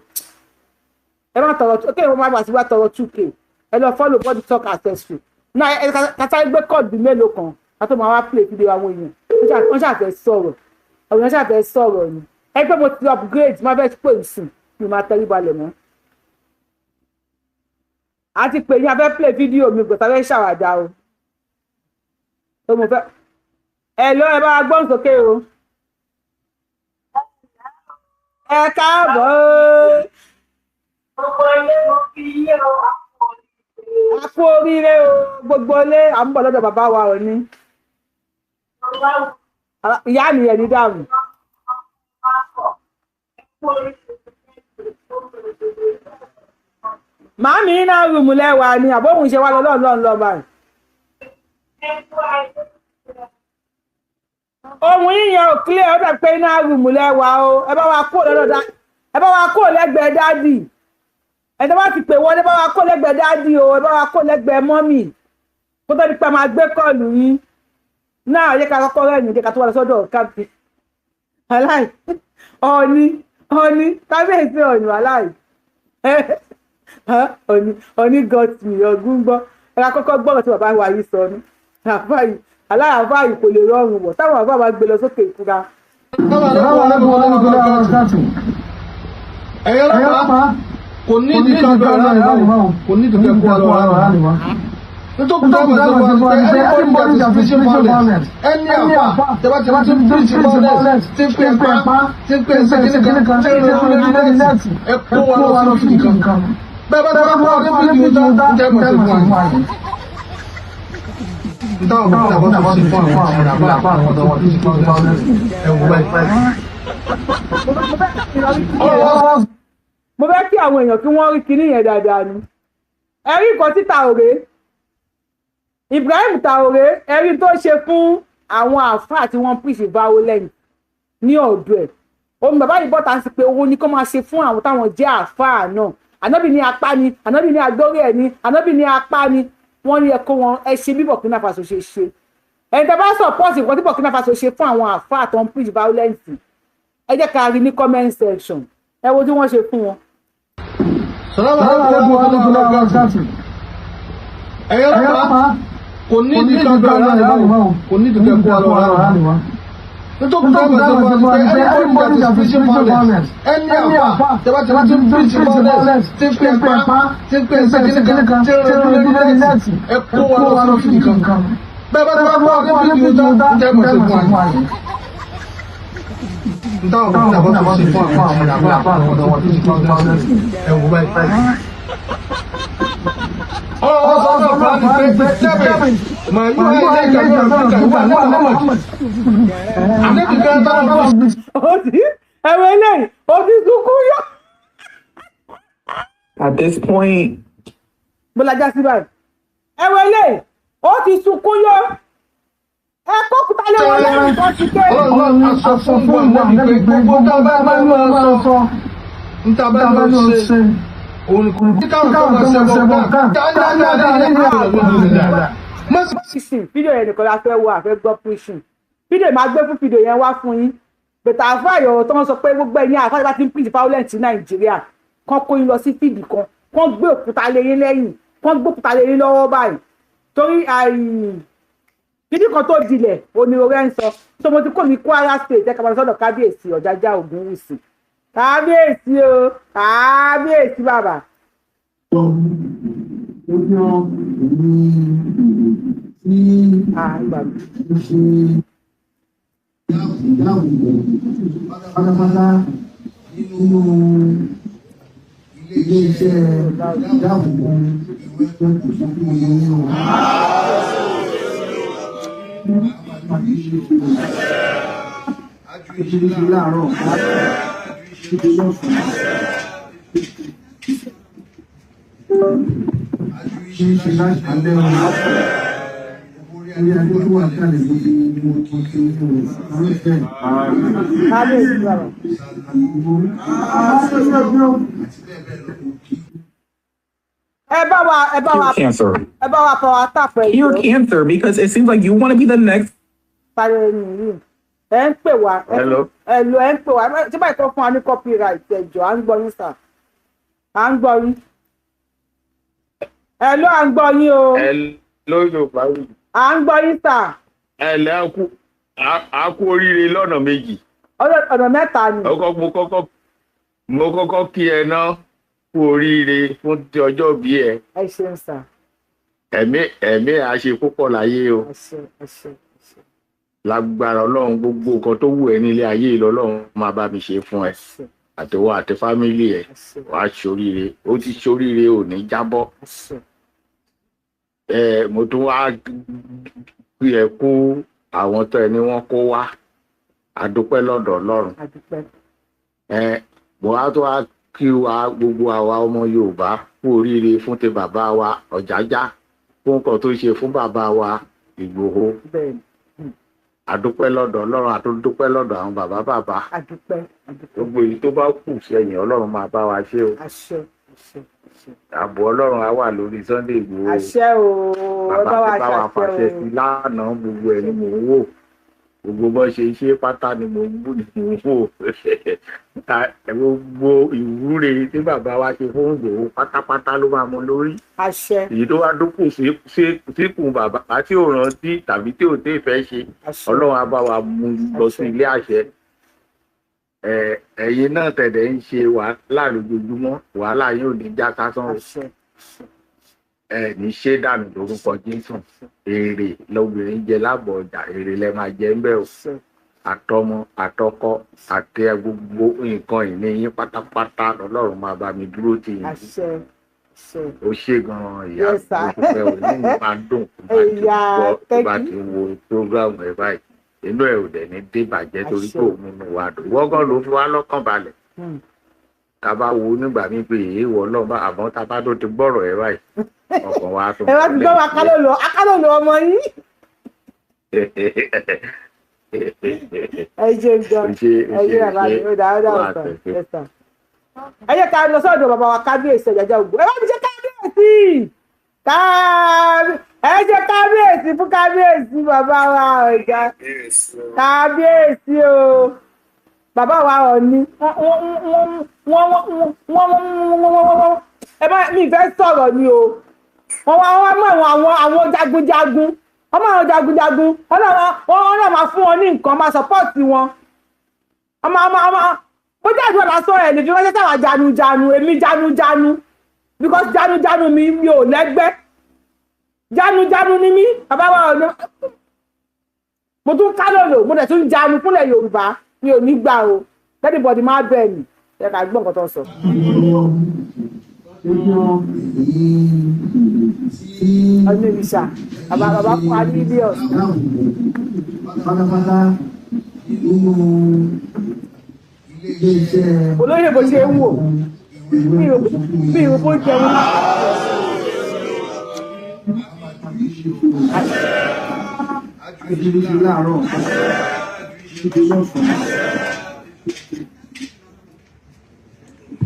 ẹ má tọrọ, ok, wọ́n máa gbà sí wá tọrọ 2K. Ẹ lọ follow Body Talk Accessory náà. Ẹ kátà gbé call bíi mélòó kan ká tó máa wá play fídíò. Àwọn èèyàn wọ́n ṣàfẹ́ sọ̀rọ̀, àwọn èèyàn ṣàfẹ́ sọ̀rọ̀ ni. Ẹ pé mo ti upgrade, má fẹ́ pè ń sùn, mi máa tẹrí balẹ̀ mọ́. A ti pè yín, a fẹ́ play fídíò mi, gbọ̀tà fẹ́ ṣàwàdà o tó mo fẹ́. Ẹ lọ, ẹ bá wa gbọ́n sókè o. Ẹ káàbọ̀ o. Gbogbo ilé, mo fi yé o. A kú oríire o, gbogbo ilé. À ń bọ̀ lọ́dọ̀ bàbá wa ò ní ìyá mi ẹ̀ ní dàrú. Màámi, iná room lẹ́wà ni àbóhùn ṣe wá lọ lọ́nà lọ́nà lọ́ba. Ohun yíyan ò clear, ó dà pé iná room lẹ́wà o. Ẹ bá wa kó lọ́dọ̀ dá, ẹ bá wa kó lẹ́gbẹ̀ẹ́ daddy. Ẹ tó bá ti pè wọlé, bá wa kó lẹ́gbẹ̀ẹ́ daddy o, ẹ bá wa kó lẹ́gbẹ̀ẹ́ mummy kó tó di pé a máa gbé call yín náà. Yẹ ká kọ́kọ́ rẹ̀ yín, ká tó wà lọ sọ́dọ̀ kábí aláì ọ̀ọ́ni ọ̀ọ́ni kábíyèsí ọ̀ọ́ni aláì ọ̀ọ́ni ọ̀ọ́ni got me ọ̀gùn gbọ́. Ẹ ká kọ́kọ́ gbọ́rọ̀ tí bàbá wa yìí sọ ní àbá yìí aláì àbá yìí kò lè rọrùn wọ̀ táwọn àbá wa gbé lọ sókè ìkura. Ẹ̀yin ọlọ́pàá, kò ní ìdí kan bẹ̀rẹ̀ láàrin wa, kò ní ìdí kan kó wa lọ láàrin wa. Nítorí kò tó wà sí pé anybody that is preaching violence, any àfà tẹ́bá tí wọ́n ti preach violence, tí ń pè pa, tí ń pè ṣe kíní kan, tí ń rìn lórí net, ẹ kó wa lọ sí nìkan. Bẹ́ẹ̀ bá tí wọ́n kó wa ní fídíò tán, jẹ́ mọ̀ sí fún wa. Nítawọn òbí náà bá ti fún àwọn àbá àwọn ọ̀dọ́ wọn tí ń preach violence, ẹ̀ wọ báyìí. Mo fẹ́ kí àwọn èèyàn kí wọ́n rí kinní yẹn dáadáa ni. Ẹ rí nǹkan tí Traoré, Ibrahim Traoré, ẹ rí tó ṣe fún àwọn àáfàá tí wọ́n preach violence ní ọ̀dọ̀ ẹ̀. Òun bàbá yìí bọ́ta sí pé owó ní kó máa ṣe fún àwọn táwọn jẹ́ àáfàá náà. Ànábì ní apá ni, ànábì ní agbórí ẹ̀ ni, ànábì ní apá ni. Wọ́n ní ẹ kó wọn, ẹ ṣe bí Burkina Faso ṣe ṣe. Ẹni tẹ́ bá support nǹkan tí Burkina Faso ṣe fún àwọn àáfàá tó ń preach violence, ẹ jẹ́ ká rí ní comment section. Ẹ wo tí wọ́n ṣe fún wọn. Salamu alaikum wa rahmatullahi wa barakatuh. Ẹ̀yin ọlọ́pàá, kò ní ìdí kan bẹ̀rẹ̀ láàrin wa, kò ní ìdí kan kó wa lọ láàrin wa. Nítorí kò tó wà sí pé anybody that is preaching violence, any àfà tẹ́bá tí wọ́n ti preach violence, tí ń pè pa, tí ń pè ṣe kíní kan, tí ń rìn lórí net, ẹ kó wa lọ sí nìkan. Bẹ́ẹ̀ bá tí wọ́n kó wa ní fídíò tán, jẹ́ mọ̀ sí fún wa. Nítawọn òbí náà bá ti fún àwọn àbá àwọn ọ̀dọ́ wọn tí ń preach violence, ẹ̀ wọ báyìí. Ọ̀rọ̀ sọ̀rọ̀ fún mi pé tẹ́bẹ̀ mà yóò ayé ìkàwé ìkàwé Muhammad àdébì kan táwọn Ó ti ẹ̀rọ eléyìí, ó ti sunkún yọ. At this point, Mo lajá sí báyìí. Ẹ wọlé, ó ti sunkún yó, ẹ kó òkúta lé wọn lẹ́yìn kan ti ké. Ọlọ́run aṣọ fún wa níbi pé gbogbo tá a bá ní máa sọ, níta bá ní ó ṣe, òun kò ní káwọn tó máa ṣẹbọ ká. Pushing fídíò yẹn nìkan la fẹ́ wo, àfẹ́ gbọ́ pushing fídíò. Máa gbé fún fídíò yẹn wá fún yín bẹ̀tà. Àfáàyọ̀ tó ń sọ pé gbogbo ẹ̀yin àfáàyọ̀ bá ti ń preach violence ní Nàìjíríà, kán kó yín lọ sí fídì kan, kán gbé òkúta lé yín lẹ́yìn, kán gbé òkúta lé yín lọ́wọ́ báyìí, torí fídíò kan tó dilẹ̀ òní orí ẹ̀ ń sọ. So mo ti kó mi Kwara State, ẹ̀ka máa sọ́dọ̀ kábíyèsí Ọ̀jájá Ògúnwùsì. Kábíyèsí o, kábíyèsí bàbá. Ó jọ èmi tí Ah, ìgbà mi. ó ṣe ìdáàbòbò pátápátá nínú ilé-iṣẹ́ ìdáàbòbò ìwé tó kù sí fún mi ní o. Ṣe láàárọ̀, ṣe lọ́sàn-án, ṣe ń ṣe láṣálẹ́ o. Orí adé tó wà kálẹ̀ lórí mo ti ṣe o. Kábíyèsí bàbá. Ẹ bá wa Cancer. Ẹ bá wa power tap ẹ You're jọ̀ọ́. cancer because it seems like you want to be the next Parí ẹni yìí, ẹ ń pè wá. Hello. Ẹ lọ, ẹ ń pè wá tí báyìí tó fún wa ní copyright. Ẹ jọ̀ọ́, à ń gbọ́ yín sà, à ń gbọ́ yín. Ẹ lọ, à ń gbọ́ yín o. Ẹ ló Yorùbá wù. À ń gbọ́ yín sà. Ẹ lẹ́, a kú oríire lọ́nà méjì. Ọ̀nà mẹ́ta ni. Ọkọ mo kọ́kọ́ kí ẹ ná kú oríire fún ti ọjọ́ bí ẹ. Ẹ ṣeun sà. Ẹ̀mí á ṣe púpọ̀ láyé o. Ẹ ṣeun, ẹ ṣeun, ẹ ṣeun. Lágbára Ọlọ́run, gbogbo nǹkan tó wù ẹ́ nílé ayé yìí lọ́lọ́run máa bá mi ṣe fún ẹ. Ẹ ṣeun. Àtiwọ́ àti family ẹ, Ẹ ṣeun. wàá ṣoríire. Ó ti ṣoríire, ò ní jábọ́. Ẹ ṣeun. Ẹ mo tún wá kí ẹ kú àwọn tó ẹ ní wọ́n kó wá. A dúpẹ́ lọ́dọ̀ Ọlọ́run. Àdúpẹ́. Ẹ mo wá tó wá kí wa, gbogbo àwa ọmọ Yorùbá, kú oríire fún ti bàbá wa Ọ̀jájá, fún nǹkan tó ṣe fún bàbá wa Ìgbòho. Bẹ́ẹ̀ ni. A dúpẹ́ lọ́dọ̀ Ọlọ́run, àtúndúpẹ́ lọ́dọ̀ àwọn bàbá bàbá. Àdúpẹ́, àdúpẹ́. Gbogbo èyí tó bá kù sẹ́yìn, Ọlọ́run máa bá wa ṣe o. Àṣẹ, àṣẹ, àṣẹ. Ààbò Ọlọ́run á wà lórí Sunday Ìgbòho. Àṣẹ o, ẹ Bàbá bá wa ti bá wa ṣàṣẹ fàṣẹ o. sí lánàá, gbogbo ẹ̀ ni mò ń wò, gbogbo bó ṣe ṣe pátá ni mò ń bù ní mò ń wò. Gbogbo ìwúre tí bàbá wa ṣe fún Ìgbòho pátápátá ló máa mọ lórí. Àṣẹ. Èyí tó wá dúkù síkùn bàbá tí ò rántí tàbí tí ò tẹ́ fẹ́ ṣe, Àṣẹ. Ọlọ́run á bá wa mú lọ sí ilé àṣẹ. Ẹ̀yin náà tẹ̀lé ń ṣe wàhálà lójoojúmọ́, wàhálà yín ò ní já sásán o. Àṣẹ. Ẹ ní ṣé dànù lórúkọ Jésù. Èrè lobìnrin jẹ lábọ̀ ọjà, èrè lẹ máa jẹ ńbẹ o. Àṣẹ. Àtọmọ, àtọkọ àti gbogbo nǹkan ìní yín pátápátá lọ́lọ́run máa bá mi dúró tì yín. Àṣẹ, àṣẹ. Ó ṣe gan-an, ìyá. Yes, sir. Mo dúpẹ́ o, inú mi máa ń dùn tó bá ti Ìyá, gbọ́, tó thank bá you. ti wo program ẹ báyìí, inú ẹ ò dẹ̀ ní dé bàjẹ́ torí Àṣẹ. pé òun múnú wa dùn wọ́gán ló fi wá lọ́kàn balẹ̀. Tá a bá wo nígbà míì pé èyí wọ Ọlọ́run bá, àmọ́ tá a bá tó ti gbọ́rọ̀ ẹ báyìí, ọkàn wa tó Ẹ bá ti gbọ́ wa, akálòlò, akálòlò ọmọ yín. Ẹ ṣe gan. Ó ṣe, ó Ẹ ṣe, ṣe bàbá mi. ó ṣe. Ó dà, ó dà, Wà á ọ̀sán. tẹ̀sí. Yes, sir. Ẹ jẹ́ ká lọ sọ́dọ̀ bàbá wa kábíyèsí Ọ̀jájá Ògún. Ẹ bá mi ṣe kábíyèsí, ẹ ṣe kábíyèsí fún kábíyèsí bàbá wa ọ̀já. Kábíyèsí o, bàbá wa Ọ̀ní. Wọ́n ẹ bá mi fẹ́ sọ̀rọ̀ ni o. Wọ́n wá mú àwọn jagunjagun, wọ́n mú àwọn jagunjagun, wọ́n náà máa fún wọn ní nǹkan, máa support wọn. Ọmọ bójú àdúrà lásán ẹ̀ lè fi ránṣẹ́ sáwà janujanu. Èmi janujanu because janujanu mi ò lẹ́gbẹ́, janujanu ni mí. Bàbá wa ọ̀nà, mo tún kálòlò, mo dẹ̀ tún janu fúnlẹ̀ Yorùbá. Mi ò ní gbà o, anybody máa bẹ̀ mí. Ẹ ká gbọ́ nǹkan tó ń sọ. Ọdún ìrìṣà bàbá fún wa ní mílíọ̀nù. Pátápátá nínú ilé-iṣẹ́ Olóyè bó ṣe ń wò mi ò bó jẹun. Àjùyí láàárọ̀. Ṣíṣe lọ́sàn-án.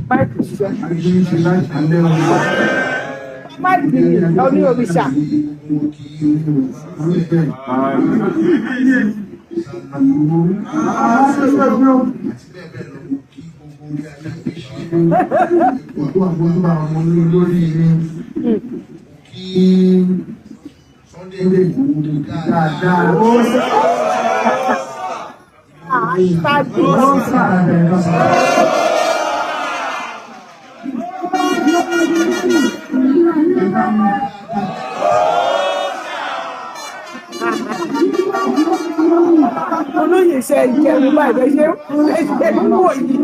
Máìkì ṣiṣẹ́. Àjùyí ṣe láṣálẹ́ o. Máìkì oní òrìṣà. Òkú àgbọ̀dúnbà ọmọ lórí ilé kí Sunday Igboho dáadáa. Ó sàrẹ̀. Olóyè ṣe ìjẹun báyìí ṣe ṣe ń wò yìí.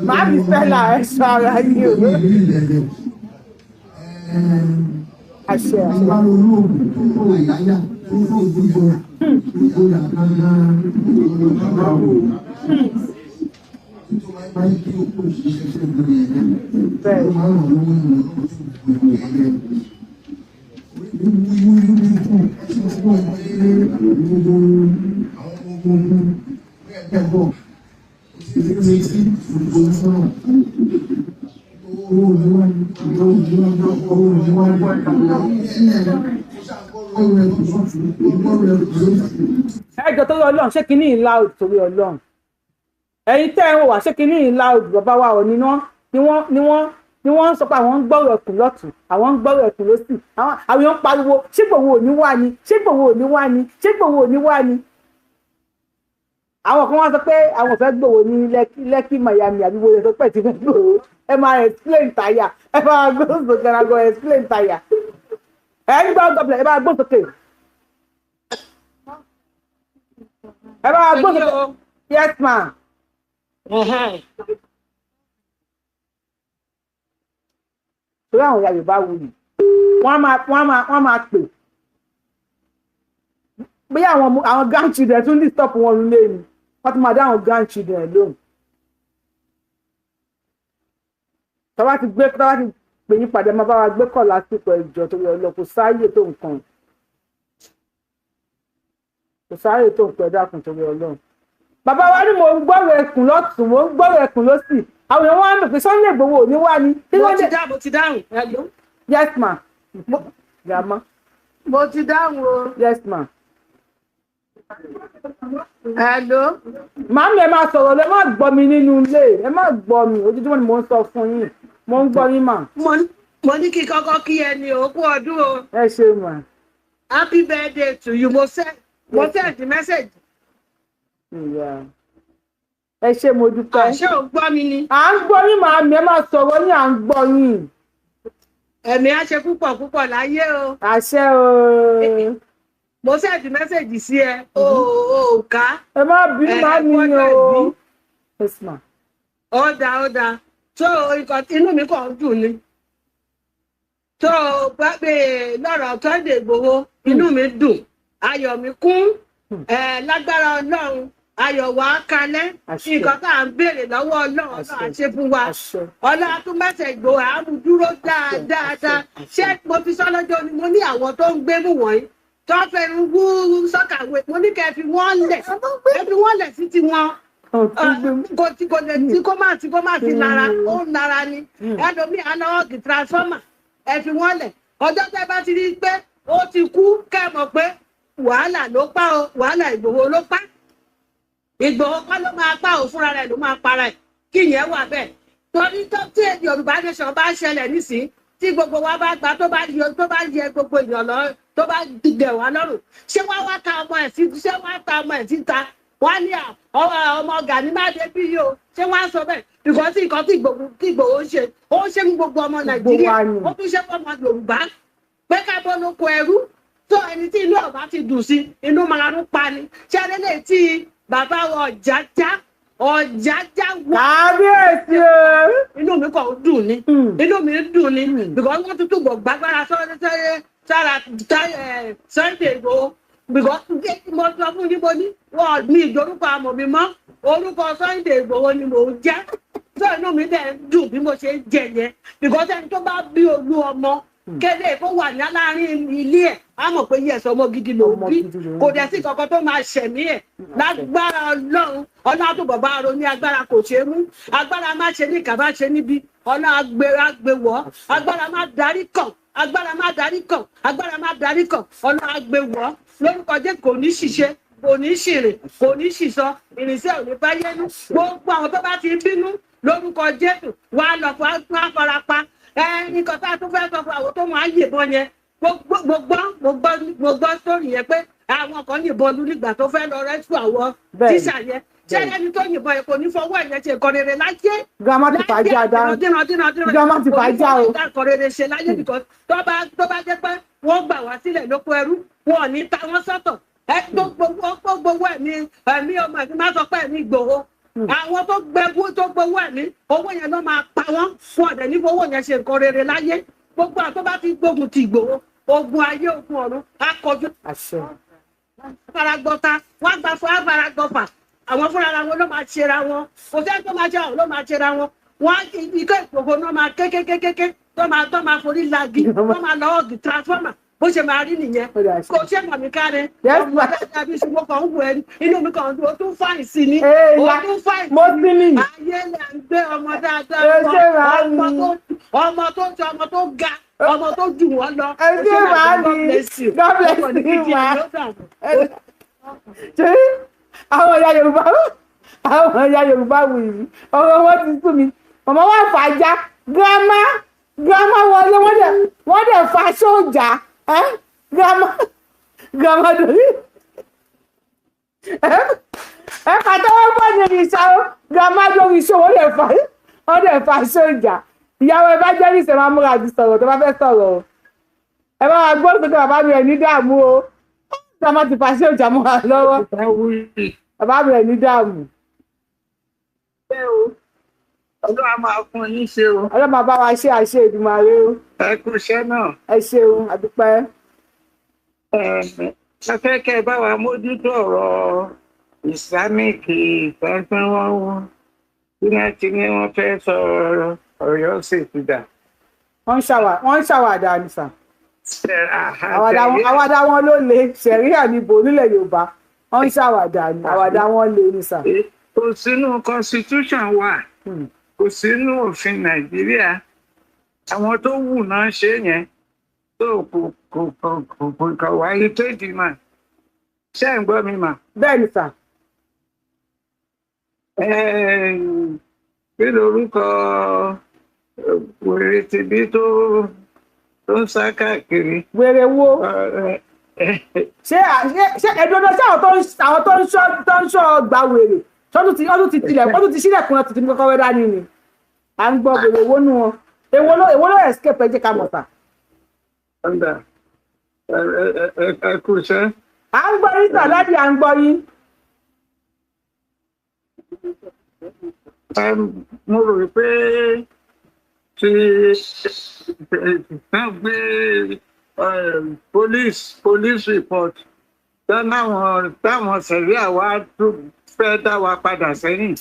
Màámi Stella, ẹ sọ ara yín o. Àṣẹ àṣẹ. Bẹ́ẹ̀. Ẹjọ́ torí Ọlọ́run, ṣé kinní ìlà òdì torí Ọlọ́run? Ẹ̀yin tẹ́ ẹ ń wò wá, ṣé kinní ìlà òdì? Bàbá wa ò ní ná ni wọ́n ni wọ́n ni wọ́n ń sọ pé àwọn ń gbọ́rọ̀ ẹkùn lọ́tún, àwọn ń gbọ́rọ̀ ẹkùn lọ́sì, àwọn èèyàn ń pariwo, ṣé Ìgbòho ò ní wá ni? Ṣé Ìgbòho ò ní wá ni? Ṣé Ìgbòho ò ní wá ni? Àwọn kan wá sọ pé àwọn ò fẹ́ Ìgbòho ní Lẹ́kì Miami àbí wo lè sọ pé ti fẹ́ Ìgbòho. Ẹ máa explain tire, ẹ máa gbóhùn sókè, ẹ máa explain tire. Ẹ ń gbọ́ gọ́bìlẹ̀, ẹ máa gbóhùn sókè. Ẹ máa gbóhùn sókè. Yes ma. Torí àwọn ìyá Yorùbá wuyì, wọ́n máa pè bóyá àwọn grandchildren tún disturb wọn lulẹ̀ ni, wọ́n ti máa dá àwọn grandchildren lóhùn. Tọ́wá ti gbé, tọ́wá ti pè yín padà, máa bá wa gbé kọ̀ lásìkò ẹ̀jọ̀ torí ọlọ́, kò sáàyè tó nǹkan, kò sáàyè tó nǹkan, ẹ dákun torí Ọlọ́run. Bàbá wa ní mò ń gbọ́rọ̀ ẹkùn lọ́tún, mò ń gbọ́rọ̀ ẹkùn lọ́sì, àwọn èèyàn wá ń pè Sunday Igboho ò ní wá ni. Mo ti dá, mo ti dáhùn. Hello. Yes ma. Grandma. Mo ti dáhùn o. Yes ma. Hello. Màámi, ẹ máa sọ̀rọ̀ lọ, ẹ má gbọ́ mi nínú ilé, ẹ má gbọ́ mi, ojoojúmọ́ ni mò ń sọ fún yín, mò ń gbọ́ yín mà. Mo ní kí kọ́kọ́ kí ẹni òkú ọdún o. Ẹ ṣe mà. Happy birthday to you. Mo send the message. Yeah. Ẹ ṣé, mo dúpẹ́. Àṣé ò gbọ́ mi ni? À ń gbọ́ yín màámi, ẹ máa sọ̀rọ̀ yín, à ń gbọ́ yín. Ẹ̀mí á ṣe púpọ̀ púpọ̀ láyé o. Àṣẹ o. Mo send message sí ẹ, o ò ká. Ẹ má bínú màámi o. Yes ma. Ó dáa, ó dáa. Tó nǹkan inú mi kàn ń dùn ni. Tó bá pè lọ́rọ̀ Sunday Igboho, inú mi dùn, ayọ̀ mi kún, lágbára Ọlọ́run, ayọ̀ wa kalẹ̀. Nǹkan tá à ń béèrè lọ́wọ́ Ọlọ́run, Ọlọ́run á ṣe fún wa. Ọlọ́run tún mẹ́sẹ̀ Ìgbòho àmú dúró dáadáa. Ṣé mo fi sọ lọ́jọ́ ni mo ní àwọn tó ń gbé mú wọ̀nyí tó fẹ́ ń wú sọ́kàwé, mo ní kẹ́ fi wọ́n lẹ̀, ẹ fi wọ́n lẹ̀ sí tiwọn, kò tí kò lè tí kò má tí kò má ti nara, ó ń nara ni ẹlòmíì anáwọ́gì transformer, ẹ fi wọ́n lẹ̀. Ọjọ́ tẹ́ bá ti rí i pé ó ti kú, kẹ́ mọ̀ pé wàhálà ló pa o, wàhálà Ìgbòho ló pa. Ìgbòho kọ́ ló máa pa o, fúnra rẹ̀ ló máa para ẹ̀, kí ìyẹn wà bẹ́ẹ̀. Torí tó tí Yorùbá nation bá ṣẹlẹ̀ nísìnyí, tí gbogbo wa bá gbà, tó bá yọ, tó bá yẹ gbogbo èèyàn lọ, tó bá dẹ̀ wá lọ́rùn, ṣé wá wá ta ọmọ ẹ̀ sí, ṣé wá ta ọmọ ẹ̀ síta? Wọ́n ní ọmọ Gani má dé bí yìí o, ṣé wọ́n á sọ bẹ́ẹ̀? Because nǹkan tí Ìgbòho ń ṣe, ó ń ṣe fún gbogbo ọmọ Nàìjíríà, ó tún ṣe fún ọmọ Yorùbá, pé ká bọ́ lóko ẹrú. Tó ẹni tí inú ọba ti dùn sí, inú máa ń pa ni. Ṣé ẹni lè tí bàbá Ọ̀jájá, Ọ̀jájá wà. Kábíyèsí o. Inú mi kàn ń dùn ni, inú mi ń dùn ni, because wọ́n tún túbọ̀ gbàgbára sára Sunday Igboho. Because mo sọ fún yín, mo ní wọ́n mi ìdórúkọ àmọ̀ mi mọ́, orúkọ Sunday Igboho ni mò ń jẹ́. Tó inú mi dẹ̀ ń dùn bí mo ṣe ń jẹ yẹn, because ẹni tó bá bí olú ọmọ kéde kó wà ní láàrin ilé ẹ̀, á mọ̀ pé yẹ̀sọ̀ ọmọ gidi ló Ọmọ bí. gidi lòún Kò bí. dẹ̀ sí kankan tó máa ṣẹ̀mí ẹ̀ lágbára Ọlọ́run. Ọlọ́run tó bàbá ro ní agbára kò ṣe é mú, agbára má ṣe ní ìkà, má ṣe níbi. Ọlọ́run agbè wọ́, agbára má darí kàn, agbára má darí kàn, agbára má darí kàn. Ọlọ́run agbè wọ́ lórúkọ Jésù. Kò ní ṣiṣẹ́, kò ní ṣìrìn, kò ní ṣìṣọ, ìrìnsẹ̀ ò ní bá yẹnu. Gbogbo àwọn tó bá ti ń bínú lórúkọ Jésù, wà á lọ fún afarapa. Ẹ nǹkan tá a tún fẹ́ sọ fún àwọn tó máa ń yìnbọn yẹn, mo gbọ́ sórí yẹn pé àwọn kan yìnbọn lu nígbà tó fẹ́ lọ rescue àwọn tíṣà yẹn. Ṣé ẹni tó yìnbọn yẹn kò ní fọwọ́ ẹ̀yẹn ṣe nǹkan rere láyé? Grandma ti fàájà dá. Grandma ti fàájà o. Nǹkan rere ṣe láyé, because tó bá jẹ́ pé wọ́n gbà wá sílẹ̀ lóko ẹrú, wọn ò ní ta wọ́n sọ́tọ̀. Ẹ gbogbo gbogbo ẹ̀mí ọmọ ẹ̀mí má sọ pé ẹ̀mí Ìgbòho, àwọn tó gbẹgbó tó gbowó ẹ̀mí owó yẹn ló máa pa wọ́n fún ọ̀dẹ̀ ní fowó yẹn ṣe nǹkan rere láyé. Gbogbo àwọn tó bá ti gbógun ti Ìgbòho, ogun ayé, ogun ọ̀run á kọjú Àṣẹ. faragbọ́ta, wọ́n gba fún afaragbọ́fà. Àwọn fúnra wọn ló máa ṣera wọn, kò sẹ́ni tó máa ṣe, àwọn ló máa ṣera wọn. Wọ́n ikọ́ Ìgbòho náà máa kékékékéké tó máa forí lagi, tó máa lọ ọ̀gì transformer. Bó ṣe máa rí nìyẹn. Kò ṣe mọ̀ mí káre ọmọ tàbí ṣùgbọ́n kan ń wù ẹ́, inú mi kàn ń dùn. Ó tún fine sí ni, ó tún fine Mo sí sí ni. ni. Ayé lẹ̀ ń gbé ọmọ dáadáa. Ẹ ṣé, màámi. Ọmọ tó ṣe, ọmọ tó ga, ọmọ tó jù wọ́n lọ. Ẹ ṣé, màámi. God bless you, ma. Ṣé àwọn ìyá Yorùbá wù yìí, ọ̀rọ̀ wọn ti sú mi. Màmá wa fàájà, grandma wọlé, wọ́n dẹ̀ fa sójà ẹ́. Grandma lórí ẹ pàtẹ́wọ́ bọ́ ní ìṣá o. Grandma lórí iṣẹ́, wọ́n dẹ̀ fa sójà. Ìyàwó evangelist, ẹ máa múra àti sọ̀rọ̀ tó bá fẹ́ sọ̀rọ̀ o. Ẹ bá wa gbọ́ sókè. Bàbá mi, ẹ̀ ní dààmú o. Grandma ti fa sójà mọ́ wa lọ́wọ́. Bàbá mi, ẹ̀ ní dààmú. Ọlọ́run á máa fún yín ṣe o. Ọlọ́run máa bá wa ṣe, àṣẹ Èdùmàrè o. Ẹ kú iṣẹ́ náà. Ẹ ṣeun, àdúpẹ́. Ẹ fẹ́ kẹ́ ẹ bá wa mójútó ọ̀rọ̀ Islamic ìfẹ́fẹ́ wọn bí wọ́n ti ní wọ́n fẹ́ sọ Ọ̀yọ́ ṣètì dà. Wọ́n ń ṣàwàdà ní sà. Àwàdà wọn ló le. Ṣẹ̀ríà níbo nílẹ̀ Yorùbá? Wọ́n ń ṣàwàdà ní, àwàdà wọn le ní sà. Kò sínú constitution wa, kò sínú òfin Nàìjíríà. Àwọn tó wù náà ṣe yẹn tó kò wáyé tó ìdí mà. Ṣé ẹ̀ ń gbọ́ mi mà? Bẹ́ẹ̀ ni sà. Kí lorúkọ wèrè tìbí tó ń sá káàkiri? Wèrè wo? Ṣé ẹdùn ọdún, ṣé àwọn tó ń ṣọ́ ọgbà wèrè ṣọ́dún ti ọdún ti tilẹ̀, ọdún ti sílẹ̀kùn náà tuntun kọ́kọ́rọ́ dání ni à ń gbọ́? Wèrè wo nù wọn? Èwo ló escape? Ẹ jẹ́ ká mọ̀ sà. Ọ̀dà, ẹ kú iṣẹ́. À ń gbọ́ yín sà, láti à ń gbọ́ yín. Mo rò pé tí wọ́n gbé police report táwọn sẹ̀ríà wa tún fẹ́ dá wa padà sẹ́yìn.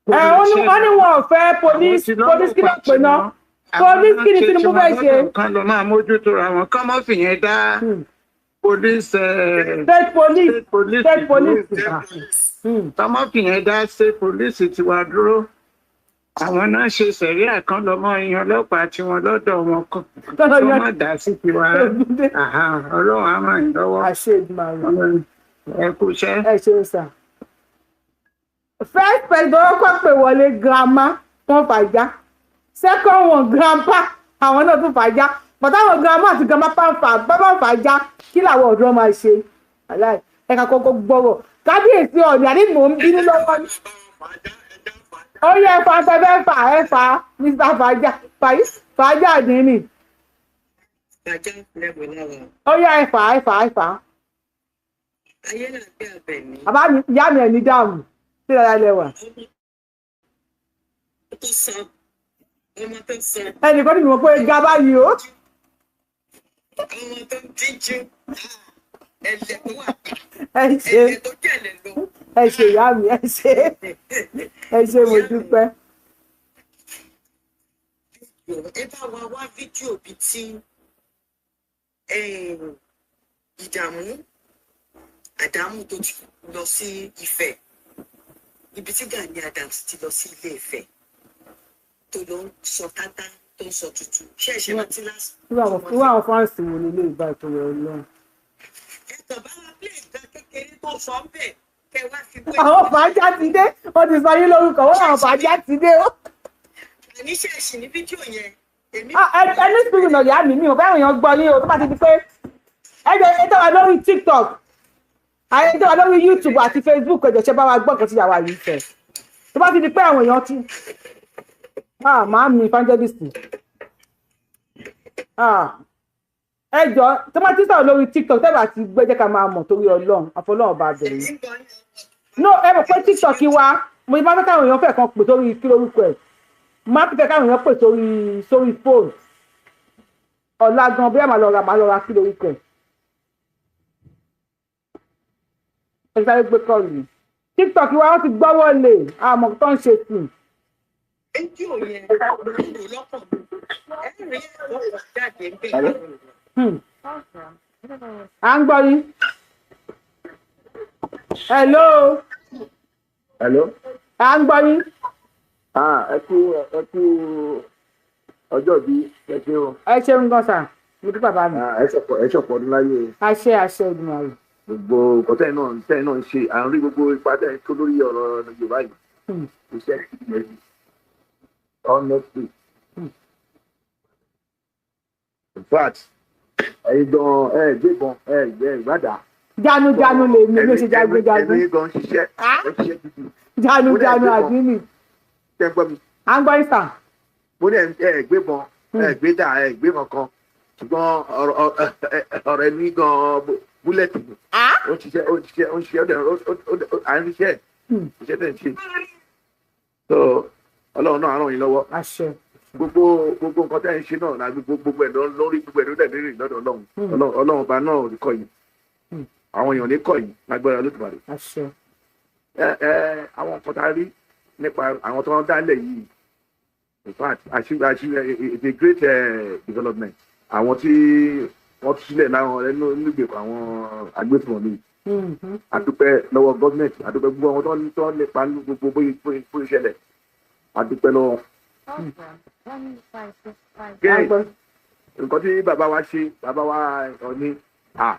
Ẹ ó ní wọn ò fẹ́ police. Kí ló pè náà? Police kí ni Tinubu fẹ́ ṣe? Kan lọ máa mójútó ra wọn, kọ́ mọ́ fìyẹn dá police. State police, state police. Kọ́ mọ́ fìyẹn dá state police tiwa dúró. Àwọn náà ṣe sẹ̀ríà kan lọ mọ́ iyan ọlọ́pàá tiwọn lọ́dọ̀ wọn kọ́ tó má dá sí tiwa. Ọlọ́run á ràn yín lọ́wọ́. Àṣẹ Èdùmàrè. Ẹ kú iṣẹ́. Ẹ ṣeun sà. First person kọ́kọ́ pè wọlé, grandma, wọ́n fàájà. Second one, grandpa, àwọn náà tún fàájà. But àwọn grandma àti grandma bá ń fà bá ń fàájà, kí làwọn ọ̀dọ́ máa ṣe? Ẹ̀ka kọ́kọ́ gbọ́rọ̀ kábíyèsí ọ̀nì àní mò ń bínú lọ́wọ́ ni. Ó yẹ ẹ fa tẹ́fẹ́ fà, ẹ fà, Mr Fàájà, fàájà nínì. Ó yẹ ẹ fà, ẹ fà, ẹ fà. Bàbá mi, ìyá mi, ẹ̀ ní dààmú sí dáadáa lẹ́wà. Ẹnìkan ní mọ̀ pé ga báyìí o. Ọmọ tó ń díjú ẹlẹ tó wà. Ẹ ṣe, ẹ ṣe ìyá mi, ẹ ṣe, ẹ ṣe, mo dúpẹ́. Jọ̀ọ́, ẹ bá wa wá fídíò bíi tí ìdààmú Àdámù tó ti lọ sí Ifẹ̀, ibi tí Gani Adams ti lọ sí Ilé Ifẹ̀ tó lọ ń sọ tátá, tó ń sọ tútù, ṣé ẹ ṣe rántí lásán. Irú àwọn fans wo ni ilé ìgbà ìtòwẹ̀ Ọlọ́run. Ẹ kàn bá wa play nǹkan kékeré tó sọ ń bẹ̀ kẹ wá fi wé. Àwọn fàájà ti dé, wọ́n ti sọ yín lórúkọ wọ́n, àwọn fàájà ti dé o. Àní ṣe ẹ̀sìn ní fídíò yẹn èmi. Ẹ ní sùúrù náà, yá mi, mi ò fẹ́ èèyàn gbọ́ yín o. Tó bá ti di pé ẹ jẹ́ ẹ tẹ́ wa lórí TikTok, ẹ tẹ́ wa lórí YouTube àti Facebook, ẹ jọ̀ọ́, ṣe bá wa gbọ́ nǹkan tí yàrá yìí fẹ́. Tó bá ti di pé àwọn èèyàn ti, ah, màá mi evangelist, ah, ẹ jọ̀ọ́, tó bá ti sọ̀rọ̀ lórí TikTok, tẹ́ bá ti gbé, jẹ́ ká máa mọ̀ torí Ọlọ́run, àfọlọ́run bá bẹ̀rẹ̀. No, ẹ mọ̀ pé TikTok wa, mo máa fẹ́ káwọn èèyàn fẹ́ kan pè sórí kí lórúkọ ẹ̀, máa fẹ́ káwọn èèyàn pè sórí fóònù. Ọ̀la gan bóyá màá lọ ra kí lórúkọ ẹ̀. Ẹ sáré gbé kọ́ọ̀lù yìí. TikTok wa, wọ́n ti gbọ́wọ́ lé àmọ́ tó ń ṣe sí. Fídíò yẹn ló lọ́kàn mi, ẹ rí ẹ̀kọ́ kan jáde ń bẹ̀. À ń gbọ́ yín. Hello. Hello. À ń gbọ́ yín. Ah, ẹ kú ọjọ́ bí, ẹ ṣé o. Ẹ ṣeun gan sà, mo dúpẹ́ bàbá mi. Ah, ẹ ṣọ̀pọ̀ ọdún láyé o. Àṣẹ, àṣẹ Ìgbìmọ̀ rẹ̀. Gbogbo nǹkan tẹ́yìn náà ń ṣe, à ń rí gbogbo ipa tẹ́yìn tó lórí ọ̀rọ̀ Yorùbá yìí. Iṣẹ́ ìgbẹ́ honestly. In fact, ẹ̀yin gan ẹ gbébọn, ẹ gbẹ ìgbàdà. Jánu-jánu lèmi ló ṣe jagunjagun. Ẹ̀yin gan ṣiṣẹ́, ẹ ṣiṣẹ́ gidi. Jánu-jánu àdínì. Ṣé ń gbọ́ mi? À ń gbọ́ yín sà. Mo ní ẹ gbébọn, ẹ gbé dà, ẹ gbé kankan, ṣùgbọ́n ọ̀rọ̀ ẹni gan bullet ni. Ó ń ṣiṣẹ́, ó ń ṣiṣẹ́, ó ń ṣiṣẹ́, ó dẹ̀ à ń ṣiṣẹ́ iṣẹ́ tẹ̀ ń ṣe. So Ọlọ́run náà á ràn yín lọ́wọ́. Àṣẹ. Gbogbo nǹkan tẹ́ ń ṣe náà la gbogbo ẹ̀ lórí, gbogbo ẹ̀ ló dẹ̀ lórí lọ́dọ̀ Ọlọ́run. Ọlọ́run ọba náà ò ní kọ̀ yín, àwọn èèyàn ò ní kọ̀ yín lágbára Olódùmarè. Àṣẹ. Ẹ àwọn nǹkan tá a rí nípa àwọn tó ń dálẹ̀ yìí, in fact, achieve it's a great development. Àwọn tí wọ́n tú sílẹ̀ láwọn ẹnu nígbèkùn àwọn agbésùnmọ̀mí, àdúpẹ́ lọ́wọ́ gọ́ọ̀mẹ̀ntì, àdúpẹ́ gbogbo àwọn tó ń nípa ní gbogbo bóyá ṣẹlẹ̀, àdúpẹ́ lọ́wọ́. Gẹ́ẹ̀ nǹkan tí bàbá wa ṣe, bàbá wa Ọ̀ní, ah,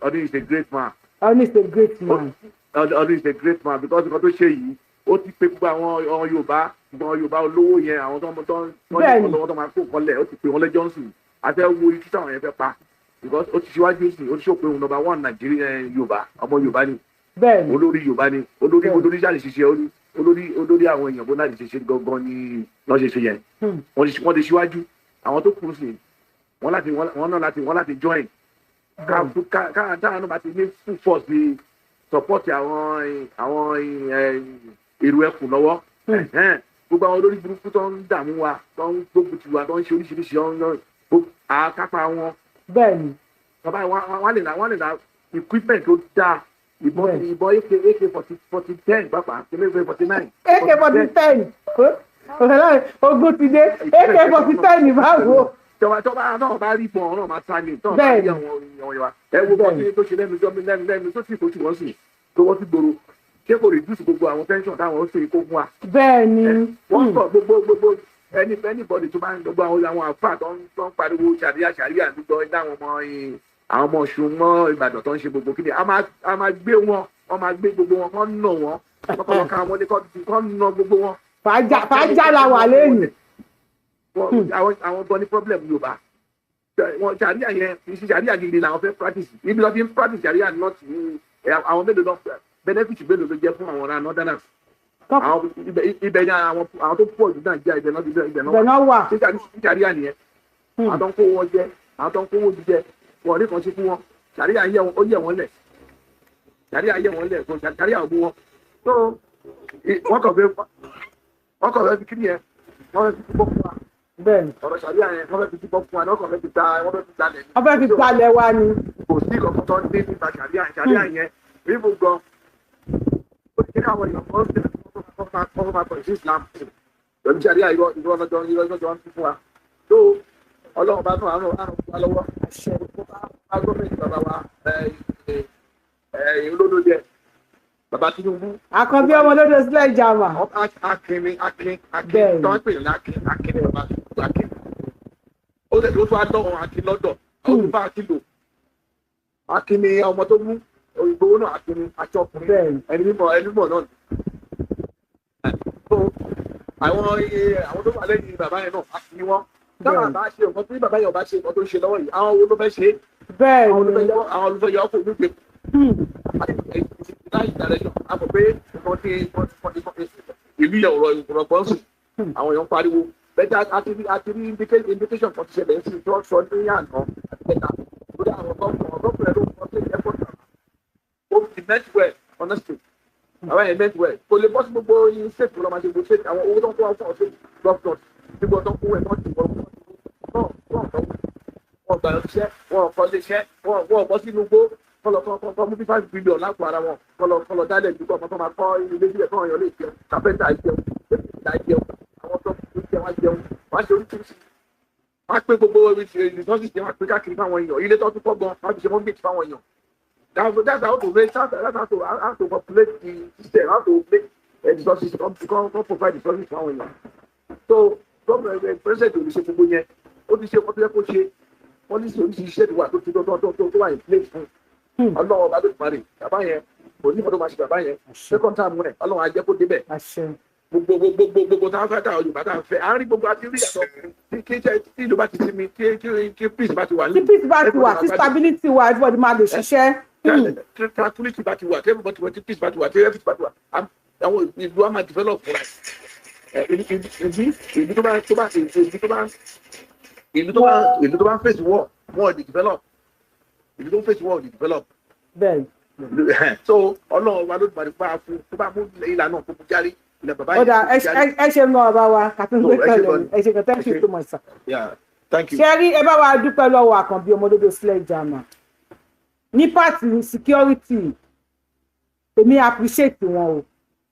Ọ̀ní is a great man. Ọ̀ní is a great man. Ọ̀ní is a great man because nǹkan tó ṣe yìí, ó ti pe gbogbo àwọn ọmọ Yorùbá, gbogbo àwọn Yorùbá olówó yẹn, àwọn tó ń ní ọlọ́wọ́ tó máa kó nǹkan lẹ̀, ó ti pe wọn lẹ́jọ́ ń sìn àti ẹ wo ikú táwọn yẹn fẹ́ pa, because ó ti ṣíwájú sí, ó ti ṣòpin òun number one Nàìjíríà Yorùbá, ọmọ Yorùbá ni, olórí Yorùbá ni, olórí ṣáà lè ṣiṣẹ́ olórí àwọn èèyàn bó náà lè ṣe gangan ni wọ́n ṣe ṣe yẹn. Wọ́n ti ṣíwájú àwọn tó kù sí, wọ́n náà láti wọ́n láti join ká táwọn náà bá ti ní full force di support àwọn èrò ẹkùn lọ́wọ́. Gbogbo àwọn olórí burúkú tó ń dààmú wa, tó ń gbógun ti wa, tó ń ṣe oríṣiríṣi àkápá wọn. Bẹ́ẹ̀ni. Bàbá wọn lè ra equipment tó dáa, ìbọn AK 40 10 pàápàá, AK 49. AK 40 10, ogun ti dé, AK 40 10 báwo. Tọ́ba náà bá rí ìbọn náà máa sá ni tọ́ba bá rí àwọn èèyàn wa. Ẹ wo bọ́ọ̀sì tó ṣe lẹ́nu jọ́ lẹ́nu tó sì tó sì wọ́n sì tó wọ́n sì gbòòrò, ṣé kò reduce gbogbo àwọn tension táwọn ó ṣe kó fún wa? Bẹ́ẹ̀ni. Wọ́n sọ gbogbo anybody tó bá ń gbogbo àwọn àfáà tó ń pariwo sàríà sàríà gbogbo dáwọn ọmọ àwọn ọmọ Ọ̀ṣun mọ́ Ìbàdàn tó ń ṣe gbogbo kíni, a máa gbé wọn, wọ́n máa gbé gbogbo wọn, kán nà wọ́n kọ́kọ́ ká wọn lé, kán nà gbogbo wọn. Fàájà la wà lẹ́yìn. Àwọn gan ní problem Yorùbá. Wọn sàríà yẹn kì í ṣe sàríà gidi làwọn fẹ́ practice. Ibi lọ́ fi ń practice sàríà not ní àwọn mélòó lọ benefit mélòó ló jẹ́ fún àwọn ará northerners? Àwọn ibẹ̀ ni àwọn tó pọ̀ jù Nàìjíríà, ibẹ̀ náà ibẹ̀ náà wà. Ṣé sàríà nìyẹn? Àwọn tó ń kó wọn jẹ, àwọn tó ń kówó jíjẹ, wọn ò ní kan ṣe fún wọn. Sàríà yẹ wọn, ó yẹ wọn lẹ̀, sàríà yẹ wọn lẹ̀, kò sàríà ò mú wọn. So wọ́n kàn fẹ́ fi kíni yẹn, wọ́n fẹ́ fi túbọ̀ fún wa. Ọ̀rọ̀ sàríà yẹn, wọ́n fẹ́ fi túbọ̀ fún wa, wọ́n kàn fẹ́ fi ta, wọ́n fẹ́ fi gbalẹ̀. Wọ́n fẹ́ fi gbalẹ̀ wa ni. Kò sí ìkọ̀kọ̀ tó ń dé nípa sàríà, sàríà yẹn ríbo gan, ó ti káwọn èèyàn kan ṣe kọ́ máa kọ̀ sí Islam. Pẹ̀lú sàríà, irọ́ irọ́ lọ́jọ́, irọ́ lọ́jọ́ ń fún wa tó. Ọlọ́run bá náà àrùn àrùn fún wa lọ́wọ́. Ó bá gọ́ọ̀mẹ̀ntì bàbá wa olódòdè, bàbá Tinubu. Àkànbí ọmọ lódò sílẹ̀ ìjàmà. Akin ni, akin, akin tó ń pè ní akin, akin ni bàbá Tinubu, akin. Ó lè tó tún adọ́run akin lọ́dọ̀, àwọn tó bá akin lò. Akin ni ọmọ tó mú Ìgbòho náà, akin ni aṣọ ọkùnrin, ẹni mímọ́, ẹni mímọ́ náà. Àwọn tó wà lẹ́yìn bàbá yẹn náà, akin ni wọ́n. Táwọn bá ṣe nǹkan tí bàbá yẹn ò bá ṣe, nǹkan tó ń ṣe lọ́wọ́ yìí, àwọn wo ló fẹ́ ṣe? Àwọn ló fẹ́ yọ ọkọ̀ nígbè láì direction. A mọ̀ pé nǹkan tí ìlú yẹn ọ̀rọ̀ ìrọ̀gbọ́n sùn, àwọn èèyàn ń pariwo bẹ́ẹ̀. A ti rí indication kan ti ṣẹlẹ̀ ń sìn tí wọ́n sọ ní àná àti kẹta lórí àwọn gọ́ọ̀mù ló ń sọ sí airport. Ó ti meant well, honestly, àwọn yẹn meant well. Kò lè bọ́ sí gbogbo state tó lọ́ máa ṣe gbogbo state. Àwọn owó tó ń kó wá fún ọ̀sẹ̀ governors, gbogbo tó ń kó ẹ̀ tó ń ti wọ́n wọ́n gbà iṣẹ́, wọ́n kọ́ lé iṣẹ́, wọ́n bọ́ sínú igbó kọlọ kọ mú bí 5 billion lápò ara wọn, kọlọ kọlọ dálẹ̀ ìdúgbò ọmọ tó máa kọ́ ilé sílẹ̀ fún ọ̀yàn lè jẹun, kápẹ́ńtà jẹun, dókítà jẹun, àwọn tó jẹun wá jẹun, wá ṣe oríṣiríṣi, wá pé gbogbo resources yẹn, wá pé káàkiri fáwọn èèyàn. Ilé tó tún kọ́ gan, wá fi ṣe mortgage fáwọn èèyàn. That's how to raise, that's how to populate the system, how to make resources come, provide resources fáwọn èèyàn. So government, president ò lè ṣe gbogbo yẹn. Ó ti ṣe ọkọ tó yẹ kó ṣe. Policy oríṣiríṣi ti wà tó wà in place fún. Ọlọ́run ọba ló parí bàbá yẹn, kò ní ìfọdún máa ṣe bàbá yẹn second time rẹ̀. Ọlọ́run á jẹ́ kó débẹ̀. Gbogbo gbogbo gbogbo táwọn fẹ́, táwọn Yorùbá táwọn fẹ́, à ń rí gbogbo àti rí yàtọ̀ tí tí ìlú bá ti sinmi, tí peace bá ti wà. Tí peace bá ti wà, tí stability wà, everybody máa lè ṣiṣẹ́. Tranquility bá ti wà, tí everybody wà, tí peace bá ti wà, tí everything bá ti wà, àwọn ìlú á máa develop fúnra ìlú. Ìlú tó bá tó bá ìlú tó bá ìlú tó bá ìlú tó bá ń face war, wọn ò lè develop. Ìlú tó ń face war ò lè develop. Bẹ́ẹ̀. So Ọlọ́run wa ló ti pa fún tó bá mú ìlànà kó járe ilẹ̀ bàbá yìí. Ó dà, ẹ ṣe ń gan bàbá wa kàtúndé pẹ̀lú. Ẹ ṣe gan, thank you so much, sir. Yeah, thank you. Ṣé rí, ẹ bá wa dúpẹ́ lọ́wọ́ Àkànbí ọmọdé sílẹ̀ ìjàmà ní part security. Èmi appreciate wọn o.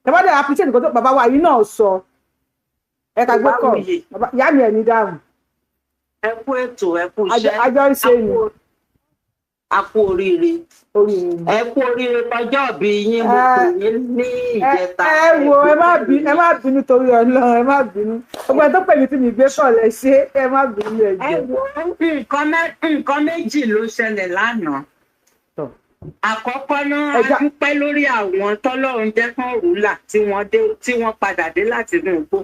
Ẹ bá dẹ̀ appreciate nǹkan tó bàbá wa yìí náà sọ. Ẹ kà gbé kọ ìyá mi ẹ̀ ní dáhùn. Ẹ kú ètò, ẹ kú iṣẹ́. Àjọ ń ṣe ni. A kú oríire, ẹ kú oríire tọjọ́ bí yín. Mo pè yín ní ìjẹta. Ẹ wo, ẹ má bínú, ẹ má bínú torí Ọlọ́run, ẹ má bínú. Ọgbẹ tó pè mí tí mi gbé kọlẹ ṣe, ẹ má bínú, ẹ jẹ. Ẹ wo, nǹkan méjì ló ṣẹlẹ̀ lánàá. Àkọ́kọ́ náà, a dúpẹ́ lórí àwọn tọ́lọ́run jẹ́ kán rúlà tí wọ́n dé, tí wọ́n padà dé láti inú igbó.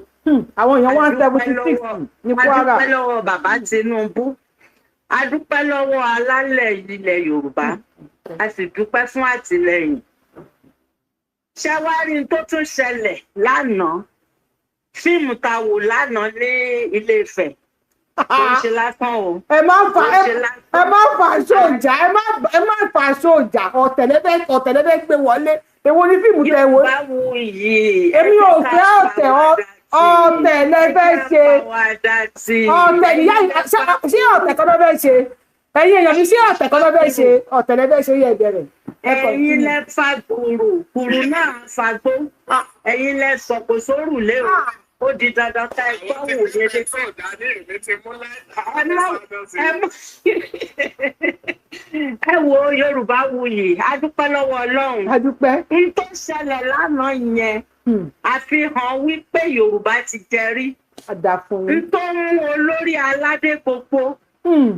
Àwọn èèyàn 176 ní Kwara. A dúpẹ́ lọ́wọ́ bàbá Tinubu, a dúpẹ́ lọ́wọ́ alálẹ̀ ilẹ̀ Yorùbá, a sì dúpẹ́ fún àtìlẹ́yìn. Ṣẹ́wárí tó tún ṣẹlẹ̀ lánàá, fíìmù tá a wò lánàá ní Ilé Ifẹ̀, kò ń ṣe lásán o. Ẹ má fà sóòjà, ẹ má fà sóòjà. Ọ̀tẹ̀lẹ́fẹ́ gbé wọlé. Èwo ni fíìmù tẹ wo? Yorùbá wuyì. Èmi ò fẹ́ ọ̀tẹ̀. Ọ̀tẹ̀ lẹ́fẹ́ ṣe, ọ̀tẹ̀ ìyá. Ṣé ọ̀tẹ̀ kan ló fẹ́ ṣe? Ẹ̀yin èèyàn mi, ṣé ọ̀tẹ̀ kan ló fẹ́ ṣe? Ọ̀tẹ̀ lẹ́fẹ́ ṣe yẹ ìbẹ̀rẹ̀. Ẹ̀yin lẹ fa gbùrù, gbùrù náà fagbó. Ẹ̀yin lẹ sọ̀kò sórùlé o. Ó di dandan ká ẹ gbọ́ wò yẹlé. Ẹ wo, Yorùbá wuyì, a dúpẹ́ lọ́wọ́ Ọlọ́run. A dúpẹ́. N tó ṣẹlẹ̀ lánàá yẹn, àfihàn wípé Yorùbá ti jẹrí. N tó mú olórí aládé gbogbo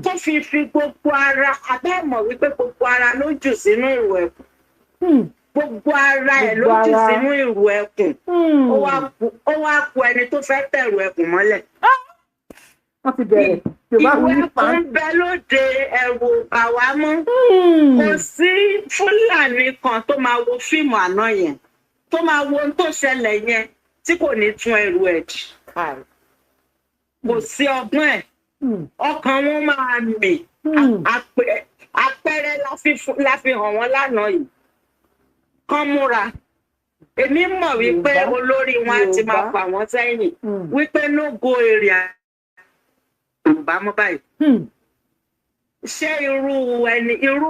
tó fi gbogbo ara abẹ́mọ̀ wípé gbogbo ara ló jù sínú ìrù ẹkùn, gbogbo ara ẹ̀ ló jù sínú ìrù ẹkùn. Ó wá ku ẹni tó fẹ́ tẹ̀rù ẹkùn mọ́lẹ̀. Wọ́n ti bẹ̀rẹ̀. Ìrù ẹkùn ń bẹ lóde, ẹ̀rù bà wá mọ́. Kò sí Fúlàní kan tó máa wo fíìmù àná yẹn, tó máa wo ohun tó ṣẹlẹ̀ yẹn, tí kò ní tún ẹrù ẹ̀ dì. Kò sí ọgbọ́n ẹ̀, ọkàn wọn máa mì. Àpẹẹrẹ la fi hàn wọ́n lánàá yìí. Kán múra. Èmi mọ̀ wípé olórí wọn á ti máa fà wọ́n sẹ́yìn wípé no go area Yorùbá mọ́ báyìí. Ṣé irú ẹni irú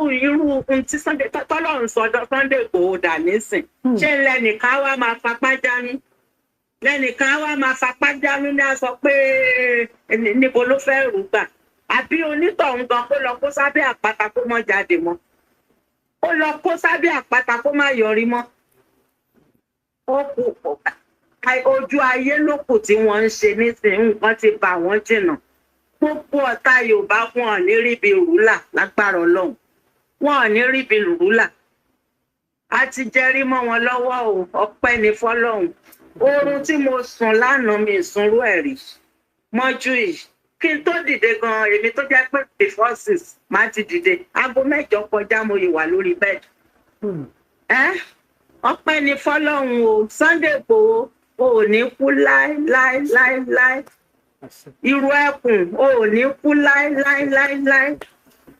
ohun tí Sunday tọ́lọ́run sọ Sunday Igboho dà nísìn, ṣé lẹ́nìkan wá máa fapá jánu? Lẹ́nìkan á wá máa fapá jánu ní a sọ pé níbo ló fẹ́ rú gbà, àbí onítọ̀hún gan kó lọ kó sábẹ́ àpáta kó má jáde mọ́, kó lọ kó sábẹ́ àpáta kó má yọrí mọ́. Ó kù ojú ayé ló kù tí wọ́n ń ṣe nísìnyí, nǹkan ti bà wọ́n jìnnà. Gbogbo ọ̀tá Yorùbá, wọn ò ní ríbi rúlà lágbára Ọlọ́run, wọn ò ní ríbi rúlà. A ti jẹrí mọ́ wọn lọ́wọ́ o, ọpẹ́ ni fọ́lọ́run. Oorun tí mo sùn lánàá, mi ìsunrú ẹ̀ rí mọ́jú yìí. Kí n tó dìde gan, èmi tó jẹ́ pé before 6 máa ti dìde, aago 8 kọjá mo yìí wà lórí bed. Ọpẹ́ ni fọ́lọ́run o. Sunday Igboho, o ò ní kú láé láé láé láé. Irú ẹkùn, o ò ní kú láé láé láé láé.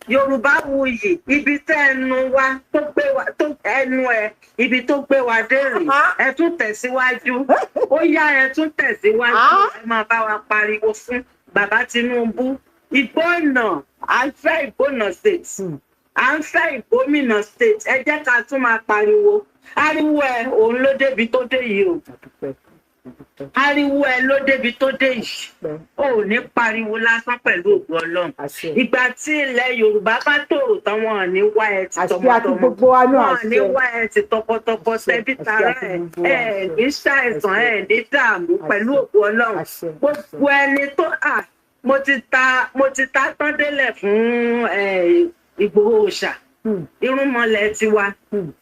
Yorùbá wuyì, ibi tẹ́ ẹnu wa tó gbé wa tó ẹnu ẹ, ibi tó gbé wa dé rèé. Ẹ tún tẹ̀síwájú, ó yá, ẹ tún tẹ̀síwájú. Ẹ máa bá wa pariwo fún bàbá Tinubu. Ìgbónà, à ń fẹ́ Ìgbónà State, à ń fẹ́ Ìgbómìnà State. Ẹ jẹ́ ká tún máa pariwo. Ariwo ẹ òun ló débi tó dé yìí o, ariwo ẹ ló débi tó dé yìí. Ò ní pariwo lásán pẹ̀lú ògùn Ọlọ́run. Ìgbà tí ilẹ̀ Yorùbá bá tòrò tán, wọn ò ní wá ẹ ti tọmọtọmọ, wọn ò ní wá ẹ ti tọkọtọkọ, tẹbí tará. Ẹ ẹ ní ṣàìsàn, ẹ ní dààmú pẹ̀lú ògùn Ọlọ́run. Gbogbo ẹni tó à mo ti ta tán délẹ̀ fún Ìgbòho Òòṣà, irúnmọlẹ̀ tiwa,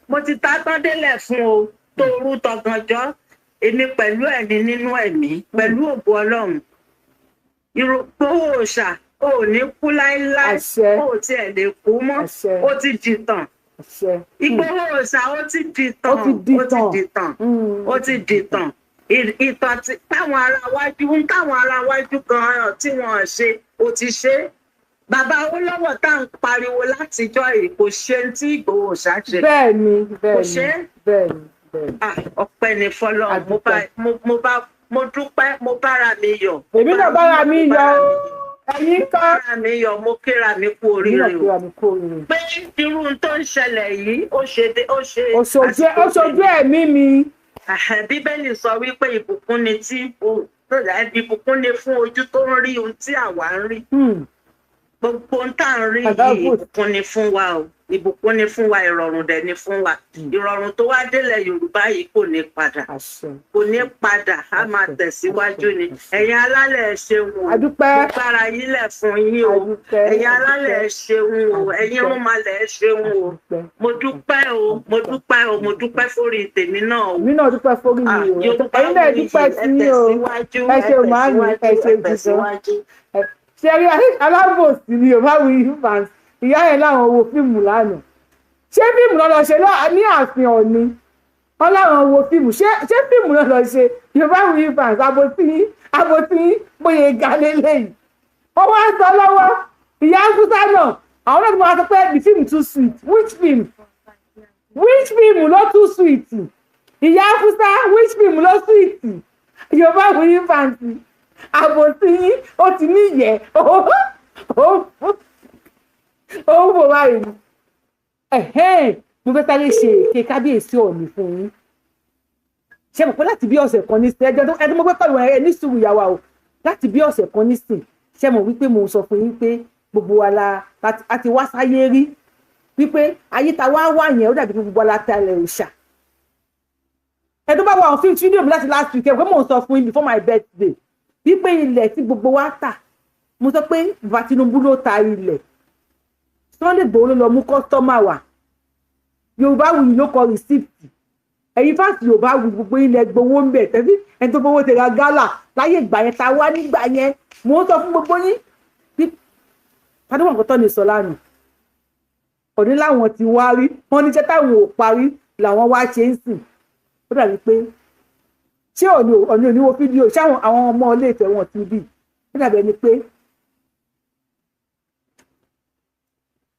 mo ti ta tán délẹ̀ fún o. Torú tọgànjọ́, èmi pẹ̀lú ẹ̀mí nínú ẹ̀mí, pẹ̀lú ògo Ọlọ́run. Ìgbòho Òòṣà, ò ní kú láéláé, ó tiẹ̀ lè kú mọ́, ó ti dìtàn. Ìgbòho Òòṣà, ó ti dìtàn, ó ti dìtàn, ó ti dìtàn. Ìtàn táwọn ará wájú ń táwọn ará wájú gan tí wọ́n ṣe, ó ti ṣe. Bàbá Awólọ́wọ̀ tá à ń pariwo látijọ́ yìí kò ṣe tí Ìgbòho Òòṣà ṣe. Bẹ́ẹ̀ni. Kò Bẹ́ẹ̀ni. ṣe. Bẹ́ẹ̀ni. Ọpẹ́ ni fọ́lọ́run. Mo bá mo bá mo dúpẹ́, mo bára mi yọ̀. Èmi náà bára mi yọ̀ o, ẹ̀yin kọ́? Bára mi yọ̀, mo kíra mi kú oríire o, kíra mi kú oríire pé irú tó ń ṣẹlẹ̀ yìí, ó ṣe ó ṣe. Ó ṣojú ẹ̀mí mi. Bíbélì sọ wípé ìbùkún ni fún ojú tó ń rí ohun tí àwa ń rí. Gbogbo ohun tá à ń rí yìí, ìbùkún ni fún wa o, ìbùkún ni fún wa, ìrọ̀rùn dẹ̀ ni fún wa. Ìrọ̀rùn tó wá délẹ̀ Yorùbá yìí kò ní padà, kò ní padà, á máa tẹ̀síwájú ni. Ẹ̀yin alálẹ̀, ẹ ṣeun o, mo gbára yín lẹ̀ fún yín o. Ẹ̀yin alálẹ̀, ẹ ṣeun o. Ẹ̀yin irúnmalẹ̀, ẹ ṣeun o. Mo dúpẹ́ o, mo dúpẹ́ o, mo dúpẹ́ fórí tèmi náà o. Èmi náà dúpẹ́ fórí mi o, ẹ̀yin náà dúpẹ́ sí o. Ẹ ṣe màámi, ẹ ṣe jùlọ. Ṣe rí alábòsí ni Yorùbá Wuyi fans. Ìyá yẹn láwọn wo fíìmù lánàá. Ṣé fíìmù náà lọ ṣe ní ààfin Ọ̀ọ̀ni? Wọn láwọn wo fíìmù. Ṣé fíìmù náà lọ ṣe? Yorùbá Wuyi fans, àbòsí yín, àbòsí yín bóyá ga lélẹ́yìí. Wọ́n wá ń sọ lọ́wọ́, ìyá Fúsá náà, àwọn náà ti máa sọ pé the film too sweet. Which film? Which film ló too sweet? Ìyá Fúsá, which film ló sweet? Yorùbá Wuyi fans, àbòsí yín, ó ti ní ìyẹ́ ó ń bò báyìí. Mo fẹ́ sáré ṣe èké kábíyèsí Ọ̀ọ̀ni fún yín. Ṣe mọ̀ pé láti bí ọ̀sẹ̀ kan nísìn, ẹjọ́ tó ẹni mo gbé pẹ̀lú ẹ ní sùúrù ìyàwó o, láti bí ọ̀sẹ̀ kan nísìn, ṣe mọ̀ wípé mo sọ fún yín pé gbogbo wa la a ti wá sáyé rí, wípé ayé ta wá wà yẹn, ó dàbí gbogbo wa la ta ilẹ̀ òòṣà. Ẹ tó bá wà àwọn fíìmù fídíò mi láti last week, ẹ pé mò ń sọ fún yín before my birthday wípé ilẹ̀ tí gbogbo wa tà, mo sọ pé bàbá Tinubu ló ta ilẹ̀, Sunday Igboho ló lọ mú customer wá, Yorùbá Wuyi ló kọ receipt. Ẹ̀yin fásitì Yorùbá Wuyi, gbogbo ilẹ̀ gbowó ń bẹ̀ tẹ́bí ẹni tó fowó tẹ̀ra gálà láyé ìgbà yẹn ta wá nígbà yẹn. Mò ń sọ fún gbogbo yín bí padà nǹkan tó ní sọ lánàá. Òní láwọn ti wá rí wọn níṣẹ́ táwọn ò parí làwọn wá ṣe ń sìn. Ó dàbí pé ṣé òní òní òní wo fídíò, ṣé àwọn ọmọ ilé Ifẹ̀ wọn ti bí. Ó dàbí ẹni pé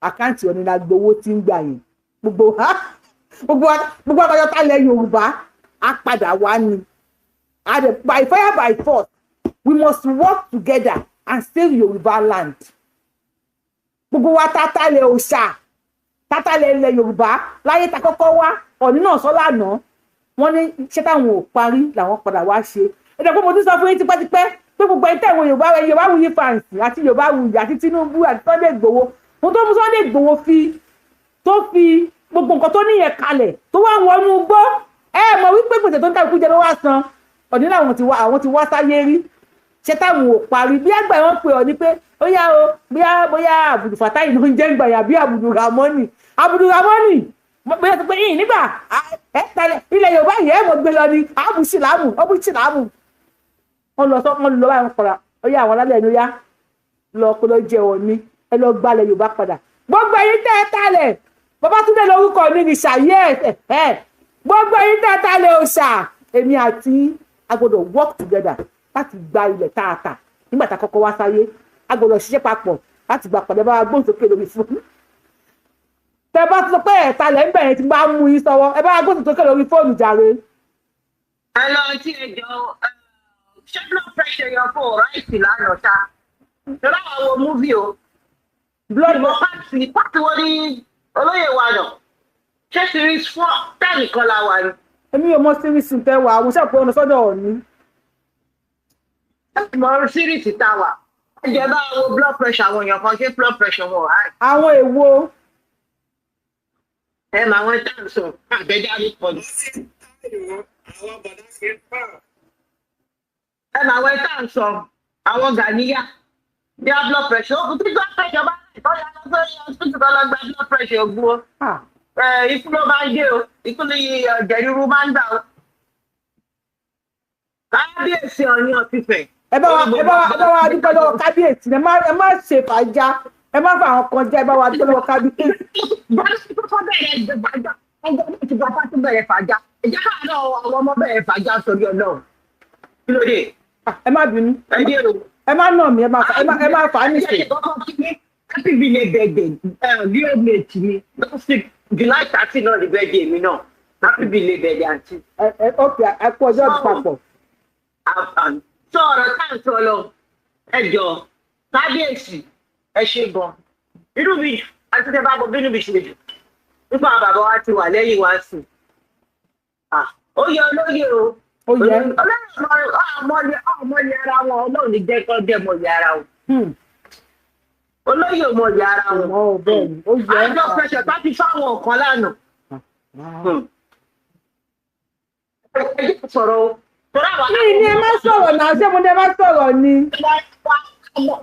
account Ọ̀ní la gbowó tí ń gbà yẹn. Gbogbo akọjọ tálẹ̀ Yorùbá á padà wá ni, by fire by force, we must work together and save Yorùbá land. Gbogbo wa tátàlẹ̀ òòṣà, tátàlẹ̀ ilẹ̀ Yorùbá láyé ta kọ́kọ́ wá. Ọ̀ní náà sọ lánàá. Wọ́n ní iṣẹ́ táwọn ò parí làwọn padà wá ṣe. Ẹ jẹ́ pé mo ti sọ fún yín tipẹ́tipẹ́ pé gbogbo ẹni tẹ̀wọ̀n Yorùbá Yorùbá Wuyi fans àti Yorùbá Wuyi àti Tinubu àti Sunday Igboho, mo tó mú Sunday Igboho fi tó fi gbogbo nǹkan tó níyẹn kalẹ̀ tó wá wọnú gbó. Ẹ mọ̀ wípé gbèsè tó ń kálukú jẹ ló wá san. Ọ̀dín làwọn ti wá, àwọn ti wá sáyé rí ṣé táwọn ò parí. Bí àgbà wọn pè ọ ní pé ó yá o, bóyá bóyá Abudu Fatai ló ń jẹ́ ìgbà yà bí Abudu Ramoni, Abudu Ramoni bóyá tó pé yìí nígbà ẹ tẹ́lẹ̀ ilẹ̀ Yorùbá yìí ẹ mọ̀ gbé lọ ní abusilamu abusilamu. Wọn lọ sọ wọn lọ báyìí, wọn kọra ó yá àwọn alálẹ̀ ẹni ó yá lọ kó lọ jẹ òní, ẹ lọ gbalẹ̀ Yorùbá padà. Gbogbo ẹ̀yin tẹ́ ẹ talẹ̀, Babátúndé lórúkọ mi ní ṣàyẹ ẹ, gbogbo ẹ̀yin tẹ́ ẹ talẹ̀ òòṣà, èmi àti a gbọ́dọ̀ work together láti gba ilẹ̀ tààtà nígbà tá a kọ́kọ́ wá sáyé. A gbọ́dọ̀ ṣiṣẹ́ papọ̀ láti gba pàdé. Bá wa gbóhùn sókè lórí fún tẹ bá ti sọ pé ẹ̀ta lẹ̀ ń bẹ̀rẹ̀ tí bá mú yín sọ́wọ́, ẹ bá wa gbóhùn sókè lórí fóònù jàre. Ẹ lọ tí ẹ jọ ṣé blood pressure yọ fún ráìsì lánàá ṣá ṣọlá àwọn wo múvì o blood ìmọ̀ pàtì pàtì wọn ní olóyè wa nà ṣé series 4 10 kan la wà ní. Èmi ò mọ series tẹ wà, àwọn ṣàpọ̀ ọ̀nà sọ́dọ̀ Ọ̀ní. Mọ series tá a wà, ẹ jẹ́ bá wo blood pressure àwọn èèyàn kan, ṣé blood pressure wọn ò high. Àwọn èwo? Ẹ mà wọn tá à ń sọ àbẹjáde pọ̀ jù. Ẹ mà wọn tá à ń sọ àwọn Gàníyà bí a blood pressure ó tí blood pressure bá rẹ̀ tọ́jà lọ sórí hospital tó lọ gba blood pressure ògùn o. Ikú ló máa ń gé o, ikú ní ẹ̀jẹ̀ ríru máa ń gbà o. Kábíyèsí Ọọ̀ni of Ifẹ̀. Ẹ bá wa, ẹ bá wa, ẹ bá wa dúpẹ́ lọ́wọ́ kábíyèsí. Ẹ má, ẹ má ṣe fàájà, ẹ má fa àwọn kan jẹ́. Ẹ bá wa dúpẹ́ lọ́wọ́ kábíyèsí. Bọ́lá tó kọ́ bẹ̀rẹ̀ fàájà, ọgbọ́n náà ti gbapá tó bẹ̀rẹ̀ fàájà, ẹ̀jẹ̀ káàárọ̀ àwọn ọmọ bẹ̀rẹ̀ fàájà sórí Ọlọ́run. Kí ló dé? Ẹ má bínú. Ẹ dé o. Ẹ má nà mí, ẹ má ẹ má fà á nìṣe. Happy village birthday, real mate mi last week July 13 náà ni birthday mi náà. Happy village birthday, aunty. Ẹ ẹ ok, ẹ kú ọjọ́ papọ̀. Sọ ọ̀rọ̀ tá à ń sọ lọ, ẹ jọ kábíyèsí, ẹ ṣe gan. Inú mi àti tẹ bá bọ bínú mi ṣe jù nípa àwọn bàbá wa ti wà lẹ́yìn wa sí. Ó yẹ olóyè o, ó yẹ olóyè ọmọ yẹ ara wọn. Ọlọ́run ní jẹ́ kọ́ dẹ̀ mọ̀ yẹ ara wọn. Olóyè ọmọ yẹ ara wọn. Àjọ pressure tá ti fáwọn kan lánàá. Ẹ jẹ́ sọ̀rọ̀ o. Mi ni ẹ má sọ̀rọ̀ náà, ṣé mo ní ẹ má sọ̀rọ̀ ni?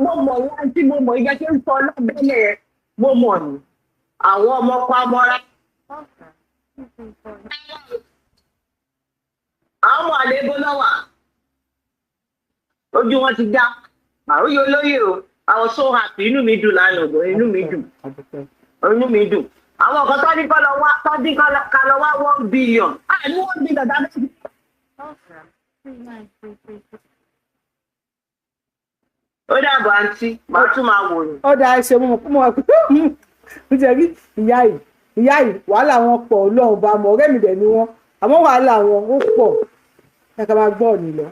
Mo mọ̀ wọ́n tí mo mọ̀ ìyẹn tí ń sọ lábẹ́lẹ̀ yẹn, mo mọ̀ ní àwọn ọmọ pamọ́ra. Àwọn ọmọ àlébó lọ́wà ojú wọn ti dá àròyé olóyè o. I was so happy, inú mi dùn lánàá gan, inú mi dùn, inú mi dùn. Àwọn kan tó ní kọ́ lọ wá, tó ní ká lọ wá 1 billion, àìní 1 billion dábẹ́. Ó dàbọ̀ àǹtí, màá tún máa wò yín. Ó dáa, ṣe mo mọ̀ mo jẹ́ rí ìyá yìí, ìyá yìí wàhálà wọn pọ̀, Ọlọ́run bá mọ̀. Ọ̀rẹ́ mi dẹ̀ ni wọ́n, àmọ́ wàhálà wọn ó pọ̀. Ẹ ká máa gbọ́ ọ̀nì lọ.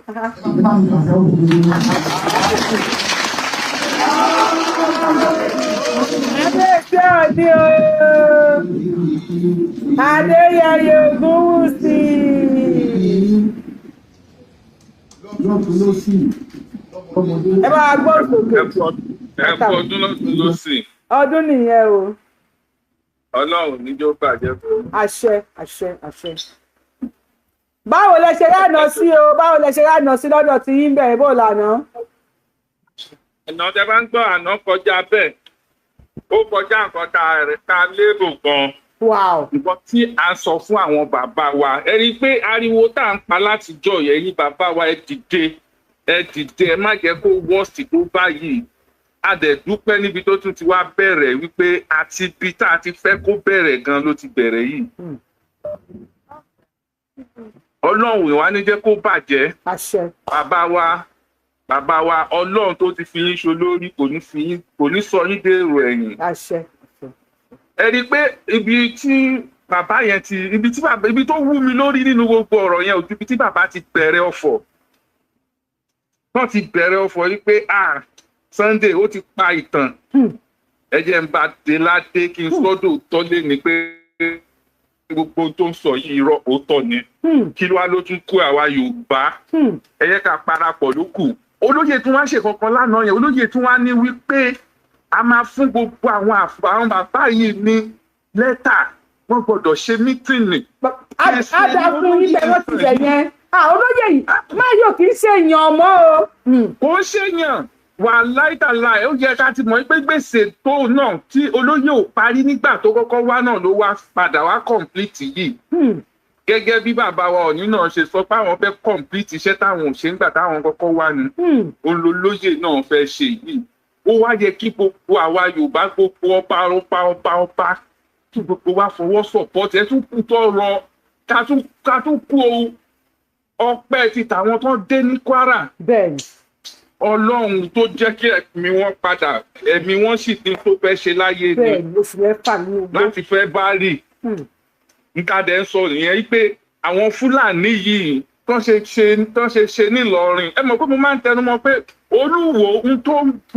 Adéṣe Ọ̀ní o, Adéyẹyè Ògúnwùsì. Ẹ bá wa gbọ́ sókè. Ẹ kú ọdún lọ́tún lọ́sì. Ọdún nìyẹn o. Ọlọ́run níjó bàjẹ́ fún mi. Àṣẹ, àṣẹ, àṣẹ. Báwo lẹ ṣe ránà sí o? Báwo lẹ ṣe ránà sí lọ́dọ̀ tí yín bẹ̀rẹ̀ bó lànà? Àná tẹ bá ń gbọ́, àná kọjá bẹ́ẹ̀, ó kọjá nǹkan tá a lérò gan. Nǹkan tí a sọ fún àwọn bàbá wa, ẹ rí i pé ariwo tá à ń pa látijọ́ yẹn, yín bàbá wa, ẹ dìde, ẹ dìde, ẹ má jẹ́ kó wọ́ọ̀sì tó báyìí. A dẹ̀ dúpẹ́ níbi tó tún ti wá bẹ̀rẹ̀ wípé àti ibi tá a ti fẹ́ kó bẹ̀rẹ̀ gan ló ti bẹ̀rẹ̀ yìí. Ọlọ́run ìwà ní jẹ́ kó bàjẹ́. Àṣẹ. Bàbá wa, bàbá wa, Ọlọ́run tó ti fi yín ṣolórí kò ní fi yín, kò ní sọ yín dèrò ẹ̀yìn. Àṣẹ. Ẹ rí i pé ibi tí bàbá yẹn ti, ibi tí bàbá, ibi tó wú mi lórí nínú gbogbo ọ̀rọ̀ yẹn ò ju ibi tí bàbá ti bẹ̀rẹ̀ ọ̀fọ̀ wọ́n ti bẹ̀rẹ̀ ọ̀fọ̀ yìí pé ah, Sunday ó ti pa ìtàn. Ẹ jẹ́ n bá dé ládé kí n sọ́dọ̀ tọ́lé ni pé Gbogbo tó ń sọ yìí, irọ́, òótọ́ ni. Kí ló wá ló tún kó àwa Yorùbá? Ẹ yẹ ká parapọ̀ ló kù. Olóyè tí wọ́n ṣe kankan lánàá yẹn, olóyè tí wọ́n ní wípé a máa fún gbogbo àwọn bàbá yìí ní lẹ́tà, wọ́n gbọ́dọ̀ ṣe meeting. Á dá fún yín bẹ́ẹ̀, wọ́n ti bẹ̀ yẹn. Olóyè yìí máa yóò kì í ṣe èèyàn mọ́ o. Kò ń ṣèyàn wà láìtàláì. Ó yẹ ká ti mọ̀ pé gbèsè tó náà tí olóyè ò parí nígbà tó kọ́kọ́ wá náà ló wá padà wá complete yìí, gẹ́gẹ́ bí bàbá wa Ọ̀ní náà ṣe sọ pé àwọn fẹ́ complete iṣẹ́ táwọn ò ṣe nígbà táwọn kọ́kọ́ wá ni olólóyè náà fẹ́ ṣe yìí. Ó wá yẹ kí gbogbo àwa Yorùbá, gbogbo ọba ọba ọba ọba, kí gbogbo wa fọwọ́ support. Ẹ tún kú tọrọ ká tún kú o, ọpẹ́ ti tàwọn tó dé ní Kwara. Ọlọ́run tó jẹ́ kí ẹ̀mí wọn padà, ẹ̀mí wọn sì ní tó fẹ́ ṣe láyé ni láti fẹ́ bá rí nǹkan dẹ̀ ń sọ nìyẹn pé àwọn Fúlàní yìí tán ṣe nílọrin. Ẹ mọ̀ pé mo máa ń tẹnu mọ́ pé Olúwo ń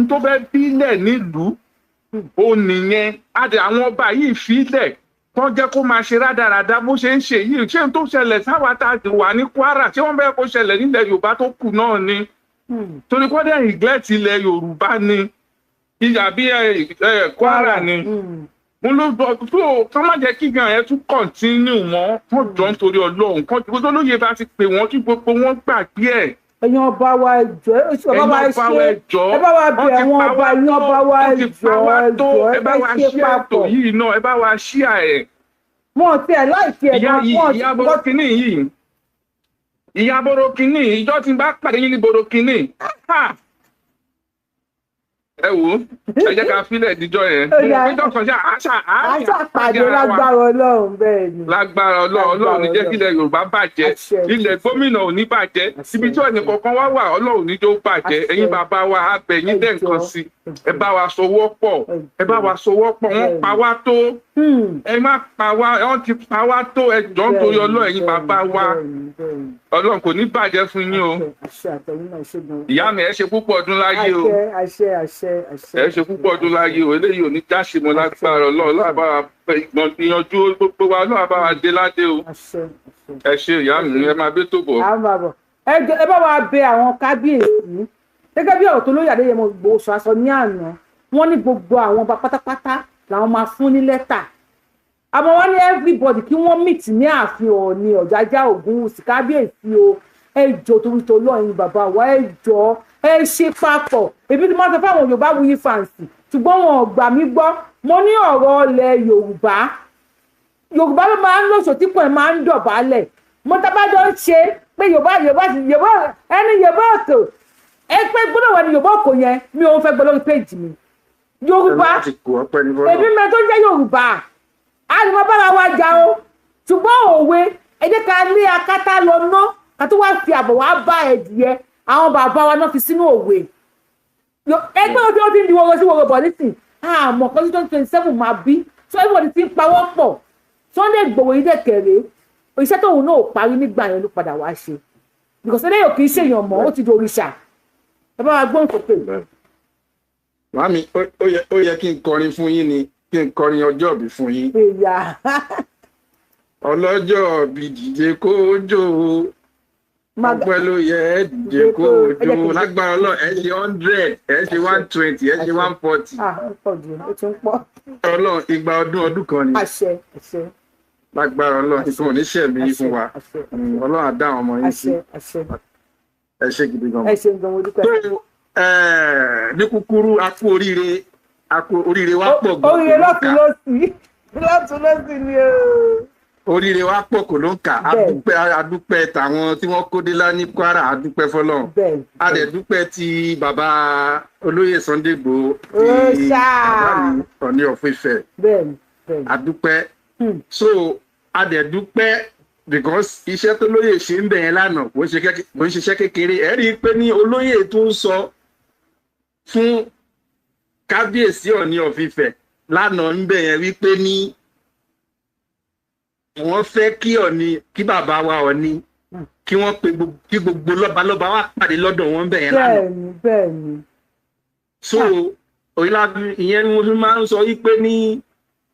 tó fẹ́ bílẹ̀ nílùú ó nìyẹn. Adé àwọn ọba yìí fílẹ̀ tán jẹ́ kó máa ṣe rádaràda bó ṣe ń ṣe yìí. Ṣé n tó ṣẹlẹ̀ sáwà tá a wà ní Kwara, ṣé wọ́n fẹ́ kó ṣẹlẹ̀ nílẹ̀ Yorùbá tó kù náà ni? Torí kọ́ dẹ̀ neglect ilẹ̀ Yorùbá ni ìyà bí Kwara ni mo ló gbọ́ tó kọ́ má jẹ́ kí gan ẹ tún continue mọ́. Wọ́n jọ ń torí Ọlọ́run kọ́ gbogbo olóyè bá ti pè wọ́n kí gbogbo wọn gbàgbé ẹ̀. Ẹ̀yin ọba wa, ẹ jọ̀ọ́, ẹ bá wa ṣe, ẹ bá wa bẹ̀ àwọn ọba. Ẹ̀yin ọba wa, ẹ jọ̀ọ́, ẹ jọ̀ọ́, ẹ bá wa ṣe ètò yìí náà, ẹ bá wa ṣí ẹ̀. Wọn ti ẹ̀ láìsí ẹ̀ náà. Ìyá Borokini yìí, ìyá Borokini, ìjọ tí n bá pàdé yín ní Borokini, ẹ wò ó, ẹ jẹ́ ká fílẹ̀ díjọ́ yẹn. Péjọ kan ṣe àṣà àṣà pàdé lágbára Ọlọ́run. Bẹ́ẹ̀ ni, lágbára Ọlọ́run. Ọlọ́run ní jẹ́ kí ilẹ̀ Yorùbá bàjẹ́, ilẹ̀ gómìnà ò ní bàjẹ́, ibi tí ọ̀nì kọ̀ọ̀kan wá wà, Ọlọ́run ní jẹ́ ó bàjẹ́. Ẹ̀yin bàbá wa, a bẹ̀ yín dẹ̀ nǹkan sí, ẹ bá wa sowọ́ pọ̀, ẹ bá wa sowọ́ pọ̀. Wọ́n pa wá tó, ẹ má pa wá, wọ́n ti pa wá tó. Ẹ jọ̀ọ́ nítorí Ọlọ́run, ẹ̀yin bàbá wa, Ọlọ́run kò ní bàjẹ́ fún yín o. Ìyá mi, ẹ ṣe púpọ̀ ọdún láyé o, ẹ ṣe púpọ̀ ọdún láyé o. Eléyìí ò ní jáṣe mọ́ lágbára Ọlọ́run. Ọlọ́run bá wa ìyànjú gbogbo wa, Ọlọ́run bá wa dé ládé o. Ẹ ṣe ìyá mi, ẹ máa gbé tó bọ̀. Ẹ bá wa bẹ̀ àwọn kábíyèsí gẹ́gẹ́ bí ọ̀rọ̀ tó lóye Adéyẹmọ Ìgbòho sọ aṣọ ní àná. Wọ́n ní gbogbo àwọn ọba pátápátá làwọn máa fún ní lẹ́tà, àmọ́ wọ́n ní everybody kí wọ́n meet ní ààfin Ọọ̀ni Ọ̀jájá Ògúnwùsì. Kábíyèsí o, ẹ jọ̀ọ́, torí tó lọ́yìn bàbá wa, ẹ jọ̀ọ́, ẹ ṣe papọ̀. Èmi ti máa sọ fáwọn Yorùbá Wuyi fans, ṣùgbọ́n wọn ò gbà mí gbọ́. Mo ní ọ̀rọ̀ ilẹ̀ Yorùbá, Yorùbá ló máa ń lòṣò tí kò ẹ̀ máa ń dọ̀bálẹ̀. Mo tábàjọ́ ń ṣe pé Yorùbá, Yorùbá, Yorùbá, ẹni Yorùbá òkè ẹ pé gbọ́dọ̀ wà ní Yorùbá òkò yẹn, mi ò fẹ́ gbọ́ lórí péjì mi. Yorùbá èmi mẹ́ tó ń jẹ́ Yorùbá, a lè máa bára wa jà o, ṣùgbọ́n òwe ẹ jẹ́ ká lé akátá lọ ná ká tó wá fi àbọ̀ wá bá ẹ̀dìyẹ. Àwọn bàbá wa náà fi sínú òwe ẹgbẹ́ òde ó ti ń di wọ́rọ́ sí wọ́rọ́ bọ̀ nísìn. Àmọ́ kan tí 2027 máa bí, so everybody ti ń pawọ́ pọ̀. Sunday Igboho yìí dẹ̀kẹ̀rẹ́ iṣẹ́ tóun náà ò parí nígbà yẹn ló padà wá ṣe, because eléyìí ò kì í ṣèyàn mọ́, ó ti di òrìṣà. Ẹ bá wa gbóhùn sókè. Màámi, ó yẹ kí n kọrin fún yín ni, kí n kọrin ọjọ́ ìbí fún yín. Ọlọ́jọ́ ìbí dìde kó jó o, ọpẹ́ ló yẹ ẹ dìde kó jó o. Lágbára Ọlọ́run, ẹ ṣe 100, ẹ ṣe 120, ẹ ṣe 140. Ọlọ́run, igba ọdún ọdún kan ni. Lágbára Ọlọ́run, ìfún oníṣẹ́ mi fún wa. Ọlọ́run á dá àwọn ọmọ yín sí. Ẹ ṣe gidi gan. Ẹ ṣe gan, mo dúpẹ́. Ní kúkúrú, a kú oríire, a kú oríire wa pọ̀ gan. Oríire lọ́tún lọ́sì, lọ́tún lọ́sì ni o. Oríire wa pọ̀ kò ló ń kà. Adúpẹ́, adúpẹ́ tàwọn tí wọ́n kó dé lá ní Kwara, adúpẹ́ fọlọ́run. A dẹ̀ dúpẹ́ ti bàbá olóyè Sunday Igboho, ti bàbá mi Ọọ̀ni of Ifẹ̀, adúpẹ́. So a dẹ̀ dúpẹ́ because iṣẹ́ tó lóyè ṣe ń bẹ̀ yẹn lánàá kò ń ṣiṣẹ́ kékeré. Ẹ rí i pé ní olóyè tó ń sọ fún kábíyèsí Ọọ̀ni of Ifẹ̀ lánàá ń bẹ̀ yẹn wípé ní wọ́n fẹ́ kí Ọọ̀ni, kí bàbá wa Ọọ̀ni, kí wọ́n pe kí gbogbo lọ́balọ́ba wá pàdé lọ́dọ̀ wọn bẹ̀ yẹn lánàá. Bẹ́ẹ̀ni, bẹ́ẹ̀ni. So ìyẹn ni mo fi máa ń sọ wípé ní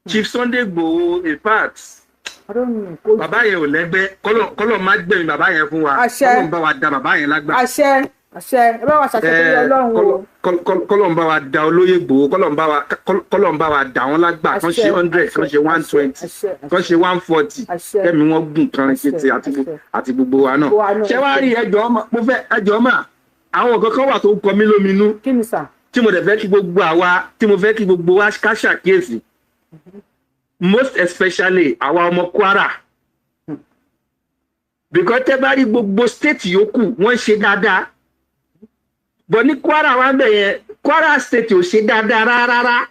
Chief Sunday Igboho, in fact, Bàbá yẹn ò lẹ́gbẹ́, kọ́lọ̀ má gbẹ̀mí bàbá yẹn fún wa, kọ́lọ̀ ń bá wa da bàbá yẹn lágbà. Àṣẹ, àṣẹ, ẹ bá wa ṣàṣẹ torí Ọlọ́run o. Kọ́lọ̀ ń bá wa da olóyè Ìgbòho, kọ́lọ̀ ń bá wa da wọn lágbà, kán ṣe 100, kán ṣe 120, kán ṣe 140, kẹ́mi wọ́n gùn kan kété àti gbogbo wa náà. Ṣé wàá rí ẹjọ́ mo fẹ́ ẹjọ́ mà, àwọn nǹkan kan wà tó kọ mí lóminú. Kí ni sà? Tí mo dẹ̀ fẹ́ kí gbogbo àwa, tí mo fẹ́ kí gbogbo wa ká ṣàkíyèsí. Most especially àwa ọmọ Kwara, because tẹ́ bá rí gbogbo state yòókù wọ́n ṣe dáadáa, but ní Kwara wa bẹ̀ yẹn, Kwara state ò ṣe dáadáa rárá.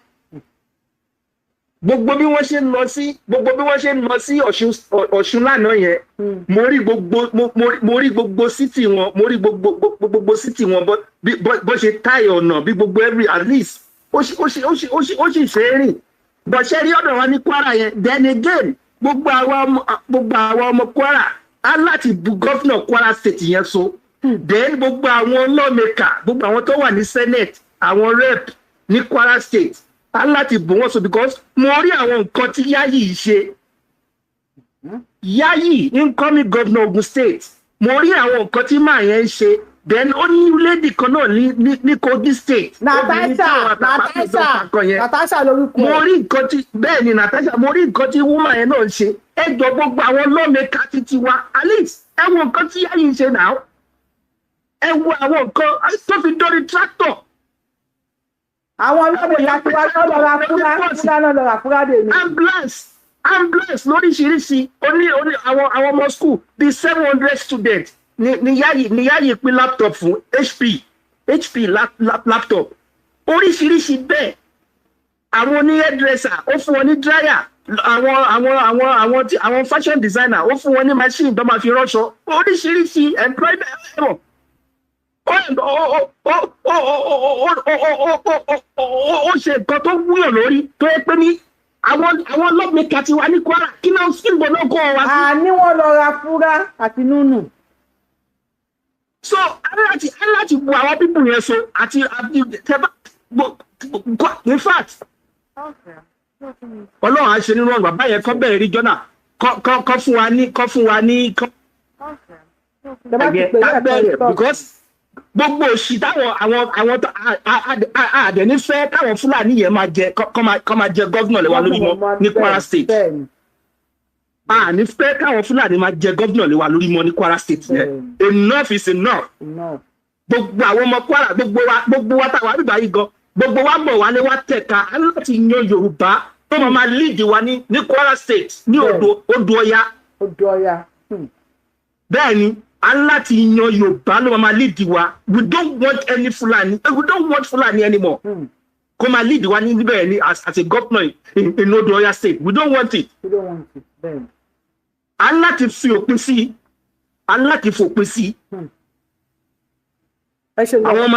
Gbogbo bí wọ́n ṣe ń lọ sí, gbogbo bí wọ́n ṣe ń lọ sí Ọ̀ṣun lánàá yẹn, mo rí gbogbo mo rí gbogbo city wọn, mo rí gbogbo city wọn bó ṣe táyà ọ̀nà bí gbogbo every, at least ó sì ṣe é rìn. But ṣe rí ọ̀dọ̀ wa ní Kwara yẹn, then again gbogbo àwa ọmọ Kwara á láti bu gọ́fìnà Kwara state yẹn so. Then gbogbo àwọn lawmaker, gbogbo àwọn tó wà ní senate, àwọn rep ní Kwara state á láti bù wọ́n so, because mo rí àwọn nǹkan tí Yayi ṣe. Yayi incoming governor Ogun state, mo rí àwọn nǹkan tí màá yẹn ń ṣe. Then ó ní lady kan náà ní Kogi state. Natasha lórúkọ. Mo rí nǹkan tí, bẹ́ẹ̀ ni Natasha, mo rí nǹkan tí woman yẹn náà ń ṣe. Ẹ jọ gbogbo àwọn lawmaker títí wa, at least ẹ wo nǹkan tí Yayi ń ṣe náà. Ẹ wo àwọn nǹkan tó fi dórí tractor. Àwọn lawmaker tí wá lọ́ra fúra dè mí. Ambulance lóríṣiríṣi, oní àwọn ọmọ school bíi 700 students ni Yayi pín laptop fún, HP laptop oríṣiríṣi bẹ́ẹ̀. Àwọn oní hairdresser ó fún wọn ní dryer, àwọn fashion designer ó fún wọn ní machine tó máa fi ránṣọ, oríṣiríṣi employment. Ó ṣe nǹkan tó wúyàn lórí tó yẹ pé ní àwọn lawmaker ti wà ní Kwara, kí náà sí ìbọn náà kọ́ wa sí. Àní wọ́n lọ ra fúrá àti núnù. So aláti bu àwọn pípù yẹn so àti tẹ́bá, in fact Ọlọ́run á ṣe nínú ọ̀nà bàbá yẹn kọ́ bẹ̀rẹ̀ rí jọ́nà kọ́ fún wa ní kọ́ fún wa ní kọ́ bẹ̀rẹ̀, because gbogbo òṣì táwọn àwọn àdẹ̀ní fẹ́ káwọn Fúlàní yẹn máa jẹ, kọ́ máa jẹ gọ́vnà lé wa lórí mọ́ ní Kwara state. Àní fẹ́ káwọn Fúlàní máa jẹ gọ́vnà lé wa lórí mọ́ ní Kwara state yẹn. Enough is enough. Gbogbo àwọn ọmọ Kwara, gbogbo wa táwa bíbá yìí gan, gbogbo wa bọ̀ wálé wa tẹ̀ka láti yan Yorùbá tó máa lead wa ní Kwara state ní odò Ọya. Bẹ́ẹ̀ ni, a láti yan Yorùbá ló máa lead wa. We don't want any Fulani, we don't want Fulani anymore. Kó máa lead wa níbẹ̀ ni as a governor in Odò Ọya state. We don't want it. We don't want it. A láti fi òpin sí, a láti fòpin sí. Àwọn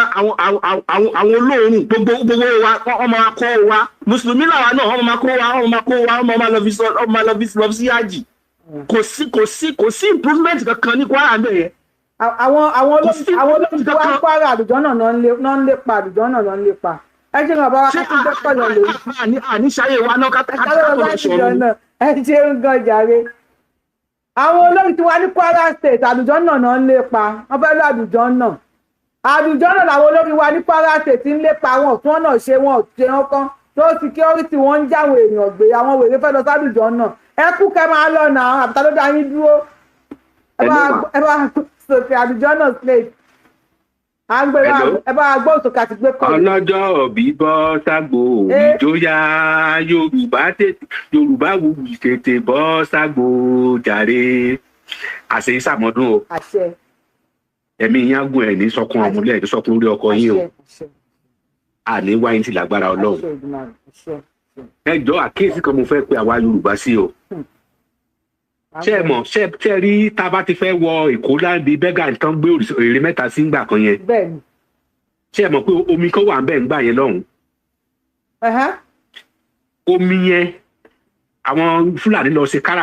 olóòórùn gbogbo wa, ọmọ akọ wa, Mùsùlùmí làwa náà, ọmọ akọ wa, ọmọ akọ wa, ọmọ máa lọ sí àjì. Kò sí improvement kankan ní Kwara ń bẹ̀ yẹn. Àwọn olóòórùn tó wá Kwara àlùjọ náà ń lépa, àlùjọ náà ń lépa. Ẹ ṣe ń bá wa ká tó gbọ́ lọ lórí. Àní ṣayé wa náà ká tó lọ sọ̀rọ̀. Ẹ ṣe ń gan jàre. Àwọn olórí tí wà ní Kwara state àlùjọ náà ń lépa, wọ́n fẹ́ lọ àlùjọ náà. Àlùjọ náà làwọn olórí wa ní Kwara state ń lépa, àwọn òtún ọ̀nà ṣe wọn ò ṣe wọn kan tó security wọn ń jáwọn èèyàn gbé, àwọn wèrè fẹ́ lọ sálùjọ náà. Ẹ kú kẹ́ máa lọ nà àbúta ló dá yín dúró. Ẹ bá sòkè àlùjọ náà slate. Ẹ bá gbọ́ òsòkè àti gbé kọ́. Ọlọ́jọ́ òbí bọ́ ságbó ìjóyà, Yorùbá wuyì tètè bọ́ ságbó jàre. Àṣẹ ìsàmọ́dún o. Ẹ̀mí yín á gùn, ẹ̀ ní sọkún ọmọlẹ́, ẹ̀ ní sọkún orí ọkọ yín o. Àní wáyé ti lágbára Ọlọ́run. Ẹ jọ àkíyèsí kan mo fẹ́ pe àwa Yorùbá sí o. Ṣé ẹ mọ̀, ṣé rí tá a bá ti fẹ́ wọ Èkó láǹdí bẹ́gà tán gbé èrè mẹ́ta sí ńgbà kan yẹn. Ṣé ẹ mọ̀ pé omi kan wà ńbẹ̀ ńgbà yẹn lọ́hùn. Omi yẹn àwọn Fúlàní lọ ṣe kára.